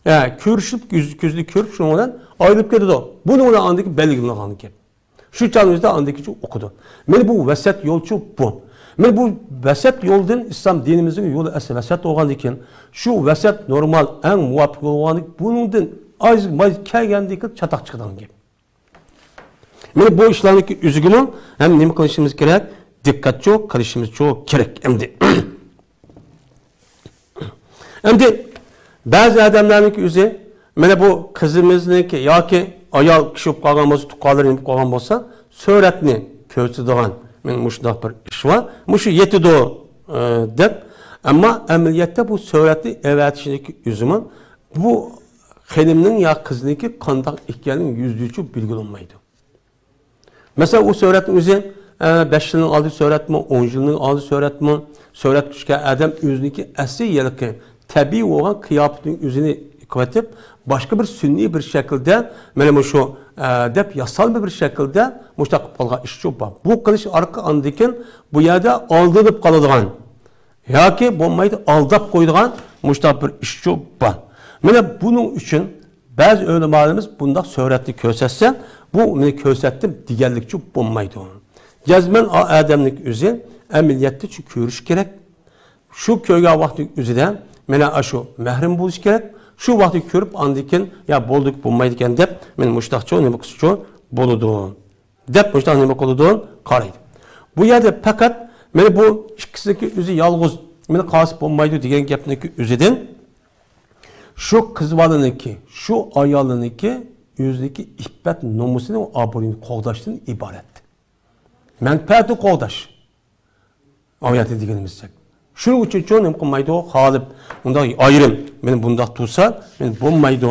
ھە، كۆرۈشۈپ، كۆز، كۆزدە كۆرۈپ، شۇنىڭ بىلەن ئايرىلىپ كېتىدۇ. بۇنىڭ بىلەن ئاندىن كېيىن بەلگىلىنىدىغان گەپ. شۇ چاغنىڭ ئۆزىدە ئاندىن كېيىن ئوقۇدۇ. مانا بۇ ۋەسەت يولچۇ بۇ. مانا بۇ ۋەسەت يولدىن ئىسلام دىنىمىزنىڭ يولى ئەسلى ۋەسەت بولغاندىن كېيىن، شۇ ۋەسەت نورمال، ئەڭ مۇۋاپىق يول بولغاندىن كېيىن، بۇنىڭدىن ئاز ماز كەلگەندىن كېيىن چاتاق چىقىدىغان گەپ. مانا بۇ ئىشلارنىڭكى ئۆزىگىمۇ ھەم نېمە قىلىشىمىز كېرەك؟ دىققەتچۇ قىلىشىمىزچۇ كېرەك ئەمدى. ئەمدى بەزى ئادەملەرنىڭكى ئۆزى، مانا بۇ قىزىمىزنىڭكى ياكى ئايال كىشى بولۇپ قالغان بولسا، تۇغقانلىرى بولۇپ قالغان بولسا، سۈرەتنى كۆرسىتىدىغان، مانا مۇشۇنداق بىر ئىش بار، مۇشۇ يېتىدۇ، ئە، دەپ. ئەمما ئەمەلىيەتتە بۇ سۈرەتنى ئەۋەتىشنىڭكى ئۆزىمۇ بۇ خېنىمنىڭ يا قىزنىڭكى قانداق ئىكەنلىكى يۈزدىچۇ بىلگىلى بولمايدۇ. مەسىلەن، ئۇ سۈرەتنىڭ ئۆزى، ئە، بەش يىلنىڭ ئالدى سۈرەتمۇ، ئون يىلنىڭ ئالدى سۈرەتمۇ، سۈرەتكە چۈشكەن ئادەم ئۆزىنىڭكى ئەسلى ھېلىقى تەبىئىي بولغان قىياپىتىنىڭ ئۆزىنى قىلىۋېتىپ، باشقا بىر سۈنئىي بىر شەكىلدە، مانا مۇشۇ، ئە، دەپ ياسالما بىر شەكىلدە مۇشۇنداق قىلىپ قالغان ئىشچۇ بار. بۇ قىلىش ئارقىلىق ئاندىن كېيىن بۇ يەردە ئالدىنىپ قالىدىغان، ياكى بولمايدۇ، ئالداپ قويىدىغان مۇشۇنداق بىر ئىشچۇ بار. مانا بۇنىڭ ئۈچۈن بەزى ئۆلىمالىرىمىز بۇنداق سۈرەتنى كۆرسەتسە، بۇ مېنى كۆرسەتتىم دېگەنلىكچۇ بولمايدۇ. جەزمەن ئا-، ئادەمنىڭ ئۆزى ئەمەلىيەتتە شۇ كۆرۈش كېرەك. شۇ كۆرگەن ۋاقتى ئۆزىدە مانا ئاشۇ مەھرىم بولۇش كېرەك. شۇ ۋاقتى كۆرۈپ، ئاندىن كېيىن، يا بولدى، بولمايدىكەن دەپ، مانا مۇشۇنداقچۇ نېمە قىلسىچۇ بولىدۇ. دەپ مۇشۇنداق نېمە قىلىدۇ؟ قارايدۇ. بۇ يەردە پەقەت مانا بۇ ئىككىسىنىڭكى ئۆزى يالغۇز مېنى قالسا بولمايدۇ دېگەن گەپنىڭكى ئۆزىدىن شۇ قىز بالىنىڭكى، شۇ ئايالنىڭكى ئۆزىنىڭكى ئىپپەت نومۇسىنى ۋە ئابرۇيىنى قوغداشتىن ئىبارەت. مەنپەئەتنى قوغداش. ئايەتتە دېگىنىمىزچە. شۇنىڭ ئۈچۈنچۇ نېمە قىلمايدۇ؟ غالىب، ئۇنداق ئايرىم، مېنى بۇنداق تۇرسا، مېنى بولمايدۇ،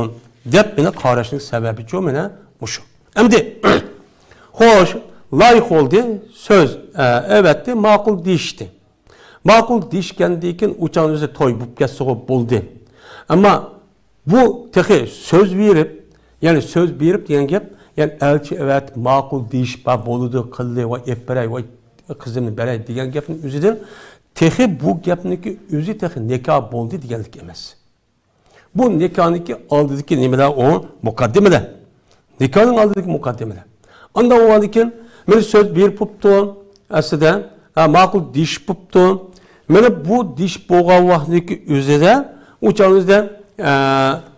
دەپ مېنى قاراشنىڭ سەۋەبىچۇ مانا مۇشۇ. ئەمدى، خوش، لايىق بولدى، سۆز، ئە، ئەۋەتتى، ماقۇل دېيىشتى. ماقۇل دېيىشكەندىن كېيىن ئۇ چاغنىڭ ئۆزى توي بولۇپ كەتسىغۇ بولدى. ئەمما بۇ تېخى سۆز بېرىپ، يەنى سۆز بېرىپ دېگەن گەپ، يەنى ئەلچى ئەۋەتىپ، ماقۇل دېيىشىپ، ھە، بولىدۇ، قىلدى، ۋاي، ئېلىپ بېرەي، ۋاي، قىزىمنى بېرەي دېگەن گەپنىڭ ئۆزىدىن تېخى بۇ گەپنىڭكى ئۆزى تېخى نىكاھ بولدى دېگەنلىك ئەمەس. بۇ نىكاھنىڭكى ئالدىدىكى نېمىلەر ئۇ؟ مۇقەددىمىلەر. نىكاھنىڭ ئالدىدىكى مۇقەددىمىلەر. ئاندىن ئۇنىڭدىن كېيىن مانا سۆز بېرىپ بوپتۇ، ئەسلىدە، ھە، ماقۇل دېيىشىپ بوپتۇ. مانا بۇ دېيىشىپ بولغان ۋاقىتتىكى ئۆزىدە، ئۇ چاغنىڭ ئۆزىدە، ئە،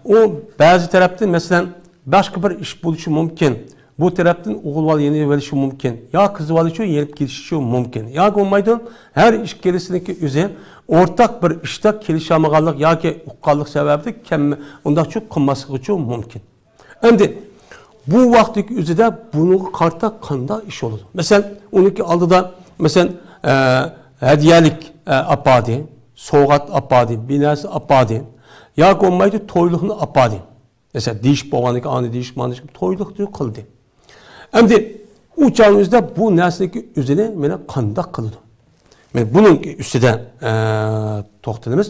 ئۇ بەزى تەرەپتىن، مەسىلەن، باشقا بىر ئىش بولۇشى مۇمكىن. بۇ تەرەپتىن ئوغۇل بالا يېنىۋېلىشى مۇمكىن. يا قىز بالىچۇ يېنىپ كېتىشىچۇ مۇمكىن. ياكى بولمايدۇ، ھەر ئىككىلىسىنىڭكى ئۆزى ئورتاق بىر ئىشتا كېلىشەلمىگەنلىك ياكى ئۇققانلىق سەۋەبىدىن كەم-، ئۇنداقچۇ قىلماسلىقىچۇ مۇمكىن. ئەمدى بۇ ۋاقىتتىكى ئۆزىدە بۇنىڭغا قارىتا قانداق ئىش بولىدۇ؟ مەسىلەن، ئۇنىڭكى ئالدىدا، مەسىلەن، ئە، ھەدىيەلىك، ئە، ئاپاردى، سوۋغات ئاپاردى، بىر نەرسە ئاپاردى. ياكى بولمايدۇ، تويلۇقنى ئاپاردى. مەسىلەن، دېيىشىپ بولغاندىن كېيىن، ئانى دېيىشىپ، مانى دېيىشىپ، تويلۇق قىلدى. ئەمدى ئۇ چاغنىڭ ئۆزىدە بۇ نەرسىنىڭكى ئۆزىنى مانا قانداق قىلىدۇ؟ مانا بۇنىڭ ئۈستىدە، ئە، توختىلىمىز.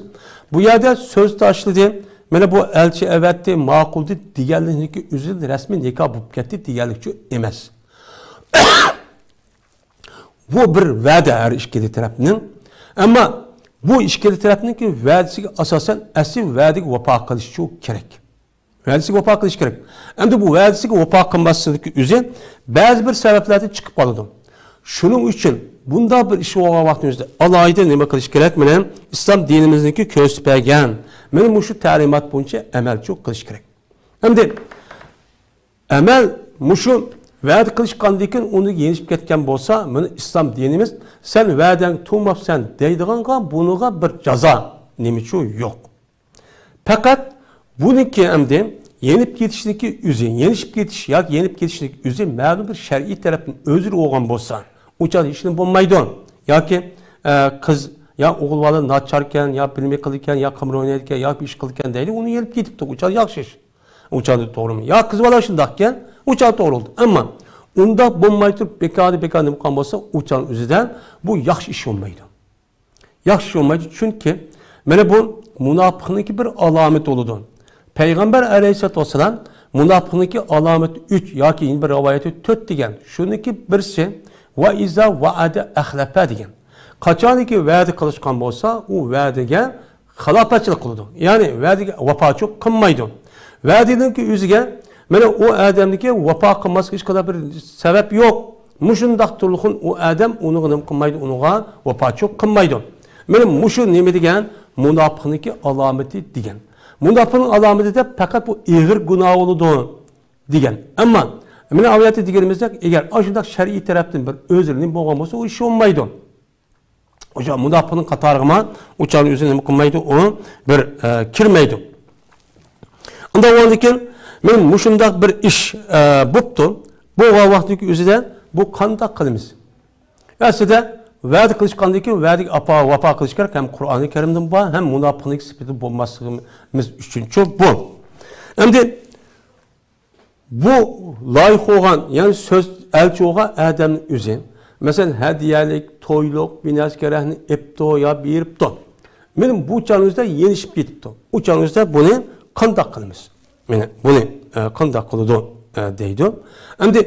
بۇ يەردە سۆز تاشلىدى، مانا بۇ ئەلچى ئەۋەتتى، ماقۇل دېدى دېگەنلىكنىڭكى ئۆزىدىن رەسمىي نىكاھ بولۇپ كەتتى دېگەنلىكچۇ ئەمەس. بۇ بىر ۋەدە ھەر ئىككىلى تەرەپنىڭ. ئەمما بۇ ئىككىلى تەرەپنىڭكى ۋەدىسىگە ئاساسەن ئەسلى ۋەدىگە ۋاپا قىلىشچۇ كېرەك. ۋەدىسىگە ۋاپا قىلىش كېرەك. ئەمدى بۇ ۋەدىسىگە ۋاپا قىلماسلىقى ئۆزى بەزى بىر سەۋەبلەردىن چىقىپ قالىدۇ. شۇنىڭ ئۈچۈن بۇنداق بىر ئىش بولغان ۋاقتىمىزدا ئالاھىدە نېمە قىلىش كېرەك؟ مانا ئىسلام دىنىمىزنىڭكى كۆرسىتىپ بەرگەن مانا مۇشۇ تەلىمات بويىچە ئەمەلچۇ قىلىش كېرەك. ئەمدى ئەمەل مۇشۇ ۋەدە قىلىشقاندىن كېيىن ئۇنى يېنىشىپ كەتكەن بولسا، مانا ئىسلام دىنىمىز سەن ۋەدەڭگە تۇرماپسەن دەيدىغانغا بۇنىڭغا بىر جازا نېمىچۇ يوق. پەقەت بۇنىڭكى ئەمدى يېنىپ كېتىشنىڭكى ئۆزى، يېنىشىپ كېتىش ياكى يېنىپ كېتىشنىڭكى ئۆزى مەلۇم بىر شەرئىي تەرەپتىن ئۆزرە بولغان بولسا، ئۇ چاغدا ھېچنېمە بولمايدۇ. ياكى، ئە، قىز يا ئوغۇل بالا ناچاركەن، يا بىلمەي قىلىدىكەن، يا قىمار ئوينايدىكەن، يا بىر ئىش قىلىدىكەن دەيلى، ئۇنى يېنىپ كېتىپتۇ، ئۇ چاغدا ياخشى ئىش. ئۇ چاغدا توغرىمۇ؟ يا قىز بالا شۇنداقكەن، ئۇ چاغدا توغرا بولدى. ئەمما ئۇنداق بولماي تۇرۇپ، بىكاردىن بىكار نېمە قىلغان بولسا، ئۇ چاغنىڭ ئۆزىدە بۇ ياخشى ئىش بولمايدۇ. ياخشى ئىش بولمايدۇ، چۈنكى مانا بۇ مۇناپىقنىڭكى بىر ئالامىتى بولىدۇ. پەيغەمبەر ئەلەيھىسسالاتۇ ۋەسسالام مۇناپىقنىڭكى ئالامىتى ئۈچ ياكى يەنە بىر رىۋايەتتە تۆت دېگەن. شۇنىڭكى بىرسى، ۋە ئىزا ۋەئەدە ئەخلەپە دېگەن. قاچانكى ۋەدە قىلىشقان بولسا، ئۇ ۋەدىگە خىلاپەتچىلىك قىلىدۇ. يەنى ۋەدىگە ۋاپاچىلىق قىلمايدۇ. ۋەدىنىڭكى ئۆزىگە، مانا ئۇ ئادەمنىڭكى ۋاپا قىلماسلىقى ھېچقانداق بىر سەۋەب يوق. مۇشۇنداق تۇرۇلغان ئۇ ئادەم ئۇنىڭغا نېمە قىلمايدۇ، ئۇنىڭغا ۋاپاچىلىق قىلمايدۇ. مانا مۇشۇ نېمە دېگەن؟ مۇناپىقنىڭكى ئالامىتى دېگەن. مۇناپىقنىڭ ئالامىتى دەپ پەقەت بۇ ئېغىر گۇناھ بولىدۇ دېگەن. ئەمما مانا ئايەتتە دېگىنىمىزدەك، ئەگەر ئاشۇنداق شەرئىي تەرەپتىن بىر ئۆزرە نېمە بولغان بولسا، ئۇ ئىش بولمايدۇ. ئۇ چاغ مۇناپىقنىڭ قاتارىغىمۇ ئۇ چاغنى ئۆزى نېمە قىلمايدۇ، ئۇ بىر، ئە، كىرمەيدۇ. ئۇنداق بولغاندىن كېيىن، مانا مۇشۇنداق بىر ئىش، ئە، بوپتۇ. بولغان ۋاقىتتىكى ئۆزىدە بۇ قانداق قىلىمىز؟ ئەسلىدە ۋەدە قىلىشقاندىن كېيىن ۋەدىگە ئاپا-، ۋاپا قىلىش كېرەك، ھەم قۇرئانى كەرىمدىمۇ بار، ھەم مۇناپىقنىڭ سۈپىتى بولماسلىقىمىز ئۈچۈنچۇ بۇ. ئەمدى بۇ لايىق بولغان، يەنى سۆز ئەلچى بولغان ئادەمنىڭ ئۆزى، مەسىلەن، ھەدىيەلىك، تويلۇق، بىر نەرسە كېرەكنى ئېپتۇ يا بېرىپتۇ. مانا بۇ چاغنىڭ ئۆزىدە يېنىشىپ كېتىپتۇ. ئۇ چاغنىڭ ئۆزىدە بۇنى قانداق قىلىمىز؟ مانا بۇنى، ئە، قانداق قىلىدۇ، ئە، دەيدۇ. ئەمدى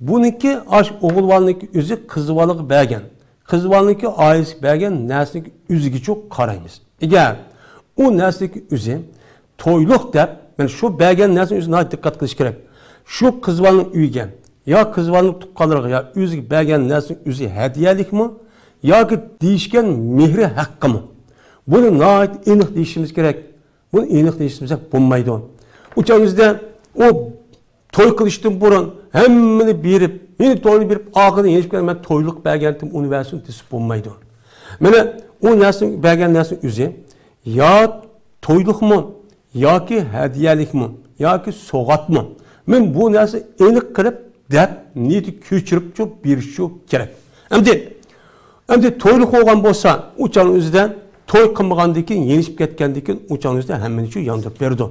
بۇنىڭكى ئاش ئوغۇل بالىنىڭكى ئۆزى قىز بالىغا بەرگەن. قىز بالىنىڭكى ئائىلىسىگە بەرگەن نەرسىنىڭكى ئۆزىگىچۇ قارايمىز. ئەگەر ئۇ نەرسىنىڭكى ئۆزى تويلۇق دەپ، مانا شۇ بەرگەن نەرسىنى ئۆزى ناھايىتى دىققەت قىلىش كېرەك. شۇ قىز بالىنىڭ ئۆيىگە يا قىز بالىنىڭ تۇغقانلىرىغا يا ئۆزىگە بەرگەن نەرسىنىڭ ئۆزى ھەدىيەلىكمۇ ياكى دېيىشكەن مېھرى ھەققىمۇ؟ بۇنى ناھايىتى ئېنىق دېيىشىمىز كېرەك. بۇنى ئېنىق دېيىشمىسەك بولمايدۇ. ئۇ چاغ بىزدە ئۇ توي قىلىشتىن بۇرۇن ھەممىنى بېرىپ، يەنە توينى بېرىپ، ئاخىرىدا يېنىشىپ كەلگەن، مەن تويلۇق بەرگەنتىم، ئۇنى بەرسۇن دېسە بولمايدۇ. مانا ئۇ نەرسە، بەرگەن نەرسىنىڭ ئۆزى يا تويلۇقمۇ، ياكى ھەدىيەلىكمۇ، ياكى سوۋغاتمۇ؟ مەن بۇ نەرسە ئېنىق قىلىپ دەپ، نىيىتى كۆچۈرۈپچۇ بېرىشچۇ كېرەك. ئەمدى ئەمدى تويلۇق بولغان بولسا، ئۇ چاغنىڭ ئۆزىدە توي قىلمىغاندىن كېيىن، يېنىشىپ كەتكەندىن كېيىن، ئۇ چاغنىڭ ئۆزىدە ھەممىنى شۇ ياندۇرۇپ بېرىدۇ.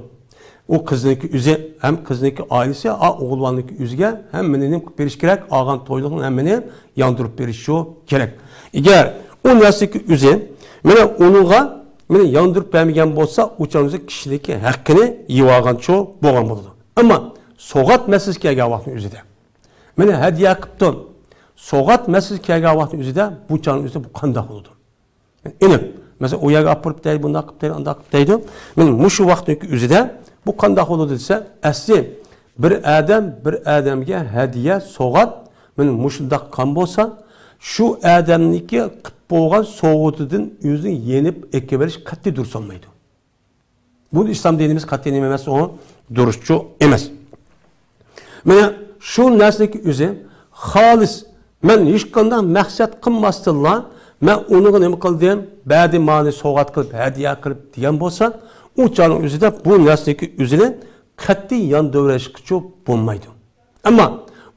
ئۇ قىزنىڭكى ئۆزى ھەم قىزنىڭكى ئائىلىسى، ئا، ئوغۇل بالىنىڭكى ئۆزىگە ھەممىنى نېمە قىلىپ بېرىش كېرەك؟ ئالغان تويلۇقنى ھەممىنى ياندۇرۇپ بېرىشى كېرەك. ئەگەر ئۇ نەرسىنىڭكى ئۆزى مانا ئۇنىڭغا مانا ياندۇرۇپ بەرمىگەن بولسا، ئۇ چاغنىڭ ئۆزى كىشىنىڭكى ھەققىنى يېۋالغانچۇ بولغان بولىدۇ. ئەمما سوۋغات مەسىلىسى كەلگەن ۋاقىتنىڭ ئۆزىدە، مانا ھەدىيە قىپتۇ. سوۋغات مەسىلىسى كەلگەن ۋاقىتنىڭ ئۆزىدە بۇ چاغنىڭ ئۆزىدە بۇ قانداق بولىدۇ؟ ئېنىق. مەسىلەن، ئۇ يەرگە ئاپىرىپ دەيدۇ، بۇنداق قىلىپ دەيدۇ، ئانداق قىلىپ دەيدۇ. مانا مۇشۇ ۋاقىتنىڭ ئۆزىدە بۇ قانداق بولىدۇ دېسە، ئەسلى بىر ئادەم بىر ئادەمگە ھەدىيە، سوۋغات، مانا مۇشۇنداق قىلغان بولسا، شۇ ئادەمنىڭكى قىلىپ بولغان سوۋغىتىدىن ئۆزىنى يېنىپ ئېكىۋېلىش قەتئىي دۇرۇس بولمايدۇ. بۇ ئىسلام دىنىمىز قەتئىي نېمە ئەمەس، ئۇ دۇرۇسچۇ ئەمەس. مانا شۇ نەرسىنىڭكى ئۆزى خالىس، مەن ھېچقانداق مەقسەت قىلماستىنلا، مەن ئۇنىڭغا نېمە قىلدىم، بەردىم، مانا سوۋغات قىلىپ، ھەدىيە قىلىپ دېگەن بولسا، ئۇ چاغنىڭ ئۆزىدە بۇ نەرسىنىڭكى ئۆزىنى قەتئىي ياندۇرۇۋېلىشقىچۇ بولمايدۇ. ئەمما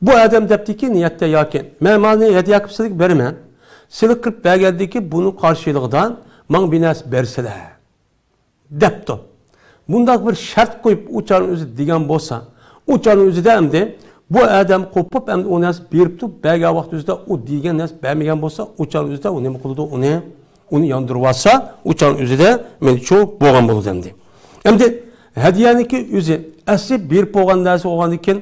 بۇ ئادەم دەپتىكى نىيەتتە ياكى، مەن مانا ھەدىيە قىلىپ سىلەرگە بېرىمەن، سىلەر قىلىپ بەرگەندىكى بۇنىڭ قارشىلىقىدا ماڭا بىر نەرسە بەرسىلەر، دەپتۇ. بۇنداق بىر شەرت قويۇپ، ئۇ چاغنىڭ ئۆزى دېگەن بولسا، ئۇ چاغنىڭ ئۆزىدە ئەمدى بۇ ئادەم قوپۇپ، ئەمدى ئۇ نەرسە بېرىپتۇ، بەرگەن ۋاقىت ئۆزىدە ئۇ دېگەن نەرسە بەرمىگەن بولسا، ئۇ چاغنىڭ ئۆزىدە ئۇ نېمە قىلىدۇ؟ ئۇنى، ئۇنى ياندۇرۇۋالسا، ئۇ چاغنىڭ ئۆزىدە مېنىچۇ بولغان بولىدۇ ئەمدى. ئەمدى ھەدىيەنىڭكى ئۆزى ئەسلى بېرىپ بولغان نەرسە بولغاندىن كېيىن،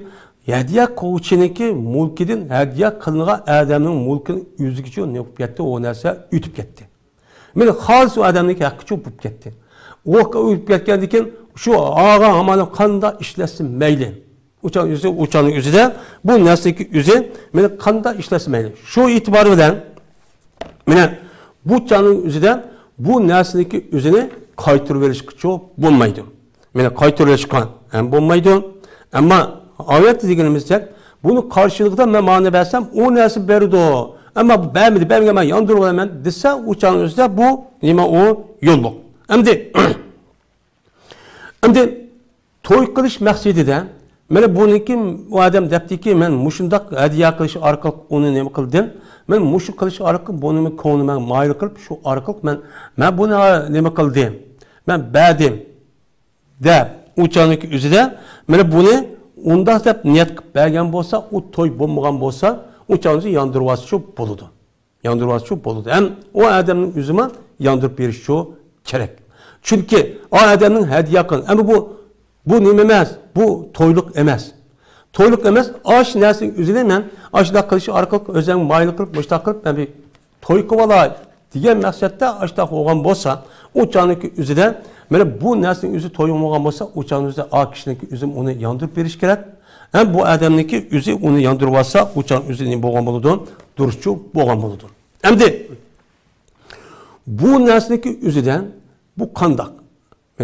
ھەدىيە قىلغۇچىنىڭكى مۈلكىدىن ھەدىيە قىلىنغان ئادەمنىڭ مۈلكىنىڭ ئۆزىگىچۇ نېمە بولۇپ كەتتى؟ ئۇ نەرسە ئۆتۈپ كەتتى. مانا خالىس ئۇ ئادەمنىڭكى ھەققىچۇ بولۇپ كەتتى. ئۇ ئۆتۈپ كەتكەندىن كېيىن شۇ ئالغان ئامالى قانداق ئىشلەتسە مەيلى. ئۇ چاغ ئۆزى، ئۇ چاغنىڭ ئۆزىدە بۇ نەرسىنىڭكى ئۆزى مانا قانداق ئىشلەتسە مەيلى. شۇ ئېتىبار بىلەن مانا بۇ چاغنىڭ ئۆزىدە بۇ نەرسىنىڭكى ئۆزىنى قايتۇرۇۋېلىشقىچۇ بولمايدۇ. مانا قايتۇرۇۋېلىشقا ھەم بولمايدۇ. ئەمما ئايەتتە دېگىنىمىزدەك، بۇنىڭ قارشىلىقىدا مەن مانا بەرسەم، ئۇ نەرسە بېرىدۇ. ئەمما بۇ بەرمىدى، بەرمىگەن، مەن ياندۇرۇۋالىمەن دېسە، ئۇ چاغنىڭ ئۆزىدە بۇ نېمە، ئۇ يوللۇق. ئەمدى، ئەمدى توي قىلىش مەقسىتىدە، مانا بۇنىڭكى ئۇ ئادەم دەپتىكى، مەن مۇشۇنداق ھەدىيە قىلىش ئارقىلىق ئۇنى نېمە قىلدىم؟ مەن مۇشۇ قىلىش ئارقىلىق بۇنى كۆڭلۈمگە مايىل قىلىپ، شۇ ئارقىلىق مەن، مەن بۇنى نېمە قىلدىم؟ مەن بەردىم. دەپ، ئۇ چاغنىڭكى ئۆزىدە، مانا بۇنى ئۇنداق دەپ نىيەت قىلىپ بەرگەن بولسا، ئۇ توي بولمىغان بولسا، ئۇ چاغنىڭ ئۆزى ياندۇرۇۋالسىچۇ بولىدۇ. ياندۇرۇۋالسىچۇ بولىدۇ. ھەم ئۇ ئادەمنىڭ ئۆزىمۇ ياندۇرۇپ بېرىشىچۇ كېرەك. چۈنكى ئۇ ئادەمنىڭ ھەدىيە قىلغان، ئەمما بۇ، بۇ نېمە ئەمەس؟ بۇ تويلۇق ئەمەس. تويلۇق ئەمەس، ئاش نەرسىنىڭ ئۆزىنى مەن ئاشۇنداق قىلىش ئارقىلىق ئۆزۈم مايىل قىلىپ، مۇشۇنداق قىلىپ، مەن بىر توي قىلىۋالاي دېگەن مەقسەتتە ئاشۇنداق بولغان بولسا، ئۇ چاغنىڭكى ئۆزىدە، مانا بۇ نەرسىنىڭ ئۆزى توي بولمىغان بولسا، ئۇ چاغنىڭ ئۆزىدە ئا كىشىنىڭكى ئۆزى ئۇنى ياندۇرۇپ بېرىشى كېرەك. ھەم بۇ ئادەمنىڭكى ئۆزى ئۇنى ياندۇرۇۋالسا، ئۇ چاغنىڭ ئۆزى نېمە بولغان بولىدۇ؟ دۇرۇسچۇ بولغان بولىدۇ. ئەمدى بۇ نەرسىنىڭكى ئۆزىدە بۇ قانداق؟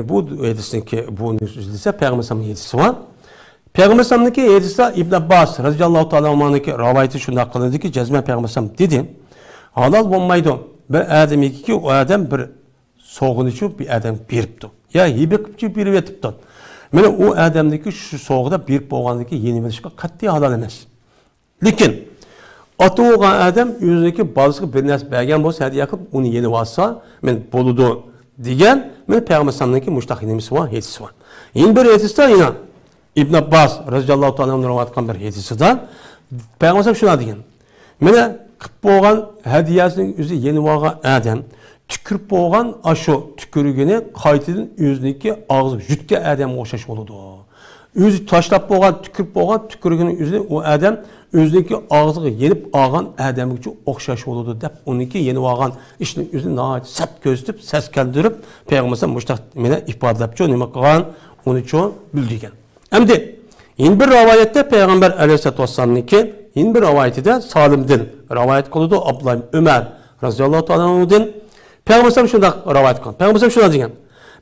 بۇ ھەدىسنىڭكى، بۇ دېسە پەيغەمبەر ئەلەيھىسسالامنىڭ ھەدىسى بار. پەيغەمبەر ئەلەيھىسسالامنىڭكى ھەدىسىدە ئىبن ئابباس رەزىياللاھۇ تائالا ئەنھۇنىڭكى رىۋايىتى شۇنداق قىلىندىكى، جەزمەن پەيغەمبەر ئەلەيھىسسالام دېدى، ھالال بولمايدۇ بىر ئادەمگىكى ئۇ ئادەم بىر سوۋغىنىچۇ بىر ئادەمگە بېرىپتۇ. يا ھەدىيە قىلىپچۇ بېرىۋېتىپتۇ. مانا ئۇ ئادەمنىڭكى شۇ سوۋغىدا بېرىپ بولغاندىن كېيىن يېنىۋېلىشقا قەتئىي ھالال ئەمەس. لېكىن ئاتا بولغان ئادەم ئۆزىنىڭكى بالىسىغا بىر نەرسە بەرگەن بولسا، ھەدىيە قىلىپ، ئۇنى يېنىۋالسا، مەن بولىدۇ دېگەن، مانا پەيغەمبەر ئەلەيھىسسالامنىڭكى مۇشۇنداق نېمىسى بار، ھەدىسى بار. يەنە بىر ھەدىستە يەنە ئىبن ئابباس رەزىياللاھۇ تائالا ئەنھۇ رىۋايەت قىلغان بىر ھەدىسىدە پەيغەمبەر ئەلەيھىسسالام شۇنداق دېگەن، مانا قىلىپ بولغان ھەدىيەسىنى ئۆزى يېنىۋالغان ئادەم تۈكۈرۈپ بولغان ئاشۇ تۈكۈرۈكىنى قايتىدىن ئۆزىنىڭكى ئاغزىغا يۇتقان ئادەمگە ئوخشاش بولىدۇ. ئۆزى تاشلاپ بولغان، تۈكۈرۈپ بولغان تۈكۈرۈكىنى ئۆزىنى ئۇ ئادەم ئۆزىنىڭكى ئاغزىغا يېنىپ ئالغان ئادەمگىچۇ ئوخشاش بولىدۇ دەپ، ئۇنىڭكى يېنىۋالغان ئىشىنىڭ ئۆزىنى ناھايىتى سەت كۆرسىتىپ، سەسكەندۈرۈپ، پەيغەمبەر مۇشۇنداق مانا ئىپادىلەپچۇ، نېمە قىلغان، ئۇنىچۇ بىلدۈرگەن. ئەمدى يەنە بىر رىۋايەتتە پەيغەمبەر ئەلەيھىسسالاتۇ ۋەسسالامنىڭكى يەنە بىر رىۋايىتىدە سالىمدىن رىۋايەت قىلىدۇ، ئابدۇللا ئىبن ئۆمەر رەزىياللاھۇ تائالا ئەنھۇدىن. پەيغەمبەر ئەلەيھىسسالام شۇنداق رىۋايەت قىلغان. پەيغەمبەر ئەلەيھىسسالام شۇنداق دېگەن،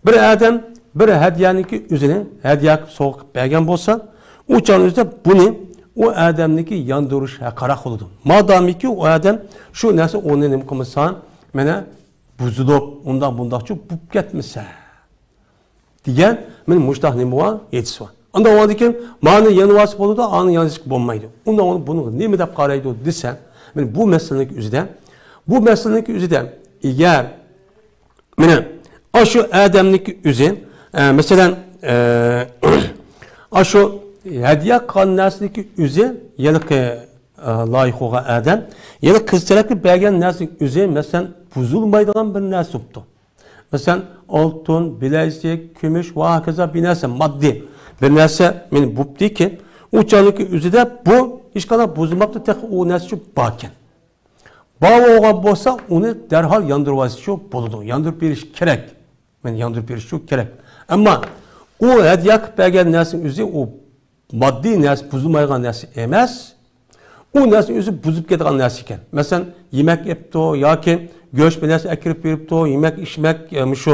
بىر ئادەم بىر ھەدىيەنىڭكى ئۆزىنى ھەدىيە قىلىپ سوۋغا قىلىپ بەرگەن بولسا، ئۇ چاغنىڭ ئۆزىدە بۇنى ئۇ ئادەمنىڭكى ياندۇرۇش ھەققىراق بولىدۇ. مادامىكى ئۇ ئادەم شۇ نەرسە ئۇنى نېمە قىلمىسا، مانا بۇزۇلۇپ، ئۇنداق بۇنداقچۇ بولۇپ كەتمىسە. دېگەن، مانا مۇشۇنداق نېمە بار؟ ھەدىس بار. ئانداق بولغاندىن كېيىن، مانا يەنە ۋاسىتە بولىدۇ، ئانا يەنە بولمايدۇ. ئۇنداق بولغاندا بۇنىڭغا نېمە دەپ قارايدۇ دېسە، مانا بۇ مەسىلىنىڭكى ئۆزىدە، بۇ مەسىلىنىڭكى ئۆزىدە، ئەگەر، مانا، ئاشۇ ئادەمنىڭكى ئۆزى، ئە، مەسىلەن، ئە، ئاشۇ ھەدىيە قىلغان نەرسىنىڭكى ئۆزى، ھېلىقى، ئە، لايىق بولغان ئادەم، ھېلىقى قىز تەرەپكە بەرگەن نەرسىنىڭ ئۆزى، مەسىلەن، بۇزۇلمايدىغان بىر نەرسە بوپتۇ. مەسىلەن، ئالتۇن، بىلەيزۈك، كۈمۈش ۋە ھاكازا بىر نەرسە، ماددىي بىر نەرسە مانا بوپتىكەن، ئۇ چاغنىڭكى ئۆزىدە بۇ ھېچقانداق بۇزۇلماپتۇ، تېخى ئۇ نەرسە شۇ باركەن. بار بولغان بولسا، ئۇنى دەرھال ياندۇرۇۋالسا شۇ بولىدۇ، ياندۇرۇپ بېرىش كېرەك. مانا ياندۇرۇپ بېرىش شۇ كېرەك. ئەمما ئۇ ھەدىيە قىلىپ بەرگەن نەرسىنىڭ ئۆزى ئۇ ماددىي نەرسە، بۇزۇلمايدىغان نەرسە ئەمەس. ئۇ نەرسە ئۆزى بۇزۇپ كېتىدىغان نەرسە ئىكەن. مەسىلەن، يېمەك ئېپتۇ ياكى گۆش بىر نەرسە ئەكىرىپ بېرىپتۇ، يېمەك، ئىچمەك، ئە، مۇشۇ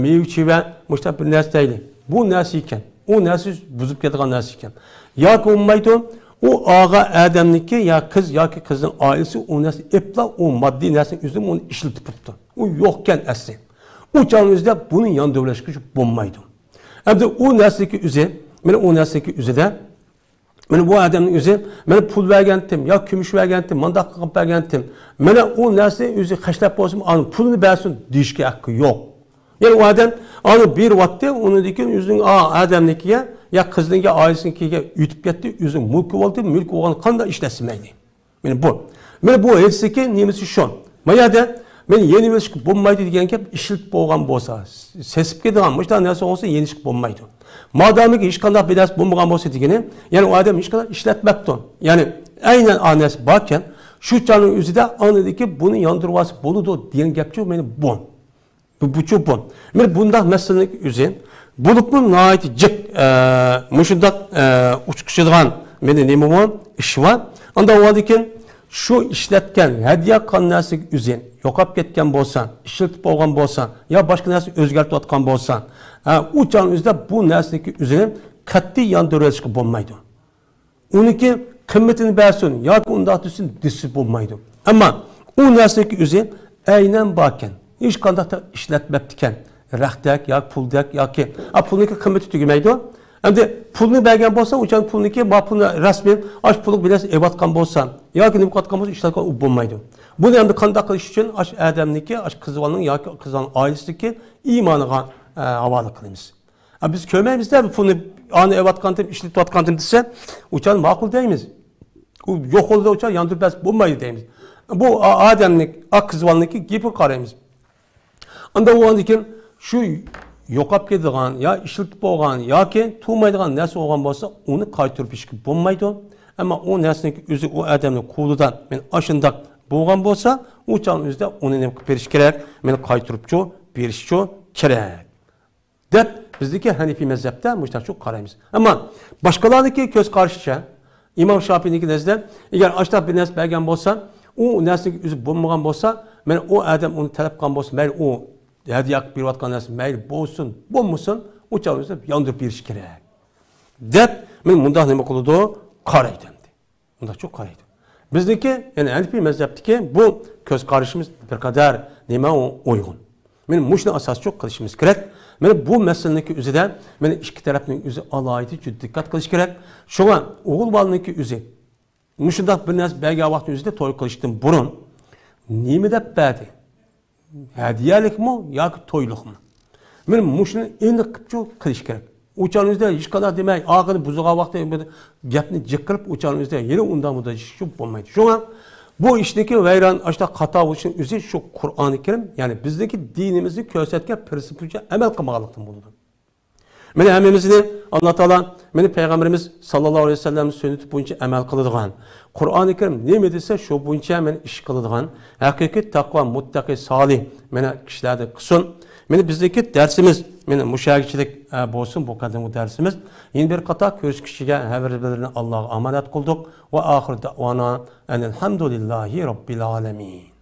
مېۋە چىۋە، مۇشۇنداق بىر نەرسە دەيلى. بۇ نەرسە ئىكەن. ئۇ نەرسە بۇزۇپ كېتىدىغان نەرسە ئىكەن. ياكى بولمايدۇ، ئۇ ئاغا ئادەمنىكى يا قىز ياكى قىزنىڭ ئائىلىسى ئۇ نەرسىنى ئېپلا، ئۇ ماددىي نەرسىنى ئۆزى ئۇنى ئىشلىتىپتۇ. ئۇ يوقكەن ئەسلى. ئۇ چاغنىڭ ئۆزىدە بۇنى ياندۇرۇۋېلىشقا بولمايدۇ. ئەمدى ئۇ نەرسىنىڭكى ئۆزى، مانا ئۇ نەرسىنىڭكى ئۆزىدە، مانا بۇ ئادەمنىڭ ئۆزى، مانا پۇل بەرگەنتىم، يا كۈمۈش بەرگەنتىم، مانداق قىلىپ بەرگەنتىم. مانا ئۇ نەرسىنى ئۆزى خەجلەپ بولسىمۇ، ئانا پۇلنى بەرسۇن دېيىشكە ھەققى يوق. يەنى ئۇ ئادەم ئانا بېرىۋاتتى، ئۇنىڭدىن كېيىن ئۆزىنىڭ ئا-، ئادەمنىڭكىگە يا قىزنىڭكى ئائىلىسىنىڭكىگە ئۆتۈپ كەتتى، ئۆزىنىڭ مۈلكى بولدى، مۈلكى بولغان قانداق ئىشلەتسە مەيلى. مانا بۇ. مانا بۇ ھېسسىكى نېمىسى شۇ. ما يەردە مانا يېنىۋېلىشقا بولمايدۇ دېگەن گەپ ئىشلىتىپ بولغان بولسا، سېسىپ كېتىدىغان مۇشۇنداق نەرسە بولسا يېنىشقا بولمايدۇ. مادامىكى ھېچقانداق بىر نەرسە بولمىغان بولسا دېگىنى، يەنى ئۇ ئادەم ھېچقانداق ئىشلەتمەپتۇ. يەنى ئەينەن ئا نەرسە باركەن، شۇ چاغنىڭ ئۆزىدە ئاندىن كېيىن بۇنى ياندۇرۇۋالسا بولىدۇ دېگەن گەپچۇ مانا بۇ. بۇ، بۇچۇ بۇ. مانا بۇنداق مەسىلىنىڭ ئۆزى بولۇپمۇ ناھايىتى جىق، ئە، مۇشۇنداق، ئە، ئۇچقۇچىدىغان مانا نېمە بۇ؟ ئىش بار. ئانداق بولغاندىكىن شۇ ئىشلەتكەن، ھەدىيە قىلغان نەرسىگە ئۆزى يوقاپ كەتكەن بولسا، ئىشلىتىپ بولغان بولسا، يا باشقا نەرسە ئۆزگەرتىۋاتقان بولسا، ھە، ئۇ چاغنىڭ ئۆزىدە بۇ نەرسىنىڭكى ئۆزىنى قەتئىي ياندۇرۇۋېلىشقا بولمايدۇ. ئۇنىڭكى قىممىتىنى بەرسۇن ياكى ئۇنداق دېسۇن، دېسە بولمايدۇ. ئەمما ئۇ نەرسىنىڭكى ئۆزى ئەينەن باركەن، ھېچقانداق ئىشلەتمەپتىكەن، رەختەك ياكى پۇلدەك ياكى، ئا، پۇلنىڭكى قىممىتى تۈگىمەيدۇ. ئەمدى پۇلنى بەرگەن بولسا، ئۇ چاغ پۇلنىكى، ما پۇلنى رەسمىي، ئاش پۇللۇق بىر نەرسە ئېلىۋاتقان بولسا ياكى نېمە قىلىۋاتقان بولسا، ئىشلەتكەن ئۇ بولمايدۇ. بۇنى ئەمدى قانداق قىلىش ئۈچۈن ئاش ئادەمنىڭكى، ئاش قىز بالىنىڭ ياكى قىز بالىنىڭ ئائىلىسىدىكى ئىمانىغا، ئە، ھاۋالە قىلىمىز. ئا، بىز كۆرمەيمىز-دە، بۇ پۇلنى ئانى ئېلىۋاتقانتىم، ئىشلىتىۋاتقانتىم دېسە، ئۇچان ماقۇل دەيمىز. ئۇ يوق بولدى، ئۇچان ياندۇرۇپ بەرسە بولمايدۇ دەيمىز. بۇ ئا-، ئادەمنىڭ، ئا، قىز بالىنىڭكى گېپىگە قارايمىز. ئانداق بولغاندىن كېيىن شۇ يوقاپ كېتىدىغان يا ئىشلىتىپ بولغان ياكى تۇرمايدىغان نەرسە بولغان بولسا، ئۇنى قايتۇرۇپ بېرىشكە بولمايدۇ. ئەمما ئۇ نەرسىنىڭكى ئۆزى ئۇ ئادەمنىڭ قولىدا، مەن ئاشۇنداق بولغان بولسا، ئۇ چاغنىڭ ئۆزىدە ئۇنى نېمە قىلىپ بېرىش كېرەك؟ مەن قايتۇرۇپچۇ بېرىشچۇ كېرەك. دەپ بىزدىكى ھەنىفىي مەزھەپتە مۇشۇنداقچۇ قارايمىز. ئەمما باشقىلارنىڭكى كۆز قارىشىچە، ئىمام شاپىئىنىڭكى نەزىرىدە، ئەگەر ئاشۇنداق بىر نەرسە بەرگەن بولسا، ئۇ نەرسىنىڭ ئۆزى بولمىغان بولسا، مانا ئۇ ئادەم ئۇنى تەلەپ قىلغان بولسا، مەيلى ئۇ ھەدىيە قىلىپ بېرىۋاتقان نەرسە مەيلى بولسۇن، بولمىسۇن، ئۇ چاغ ئۆزى ياندۇرۇپ بېرىش كېرەك. دەپ، مانا مۇنداق نېمە قىلىدۇ؟ قارايدۇ ئەمدى. ئۇنداقچۇ قارايدۇ. بىزنىڭكى، يەنى ھەنىفىي مەزھەپتىكى بۇ كۆز قارىشىمىز بىر قەدەر نېمە ئۇ-، ئۇيغۇن. مانا مۇشۇنى ئاساسچۇ قىلىشىمىز كېرەك. مانا بۇ مەسىلىنىڭكى ئۆزىدە، مانا ئىككى تەرەپنىڭ ئۆزى ئالاھىدە جىددىي دىققەت قىلىش كېرەك. شۇڭا ئوغۇل بالىنىڭكى ئۆزى مۇشۇنداق بىر نەرسە بەرگەن ۋاقىتنىڭ ئۆزىدە توي قىلىشتىن بۇرۇن نېمە دەپ بەردى؟ ھەدىيەلىكمۇ ياكى تويلۇقمۇ؟ مانا مۇشۇنى ئېنىق قىلىپچۇ قىلىش كېرەك. ئۇ چاغنىڭ ئۆزىدە ھېچقانداق دېمەي، ئاخىرىنى بۇزغان ۋاقتى بىر گەپنى جىق قىلىپ، ئۇ چاغنىڭ ئۆزىدە يەنە ئۇنداق مۇنداق ئىشچۇ بولمايدۇ. شۇڭا بۇ ئىشنىڭكى ۋەيران، ئاشۇنداق خاتا بولۇشىنىڭ ئۆزى شۇ قۇرئانى كەرىم، يەنى بىزنىڭكى دىنىمىزنى كۆرسەتكەن پىرىنسىپ بويىچە ئەمەل قىلمىغانلىقتىن بولىدۇ. مانا ھەممىمىزنى ئاللا تائالا، مانا پەيغەمبىرىمىز ساللاللاھۇ ئەلەيھى ۋەسەللەم سۈننىتى بويىچە ئەمەل قىلىدىغان، قۇرئانى كەرىم نېمە دېسە شۇ بويىچە مانا ئىش قىلىدىغان، ھەقىقىي تەقۋا، مۇتتەقى، سالىھ مانا كىشىلەردىن قىلسۇن. مانا بىزنىڭكى دەرسىمىز مانا مۇشۇ يەرگىچىلىك، ئە، بولسۇن بۇ قەدىمكى دەرسىمىز. يەنە بىر قاتا كۆرۈشكۈچىگە ھەر بىرلىرىنى ئاللاغا ئامانەت قىلدۇق. ۋە ئاخىر دەئۋانا ئەنىل ھەمدۇلىللاھى رەببىل ئالەمىن.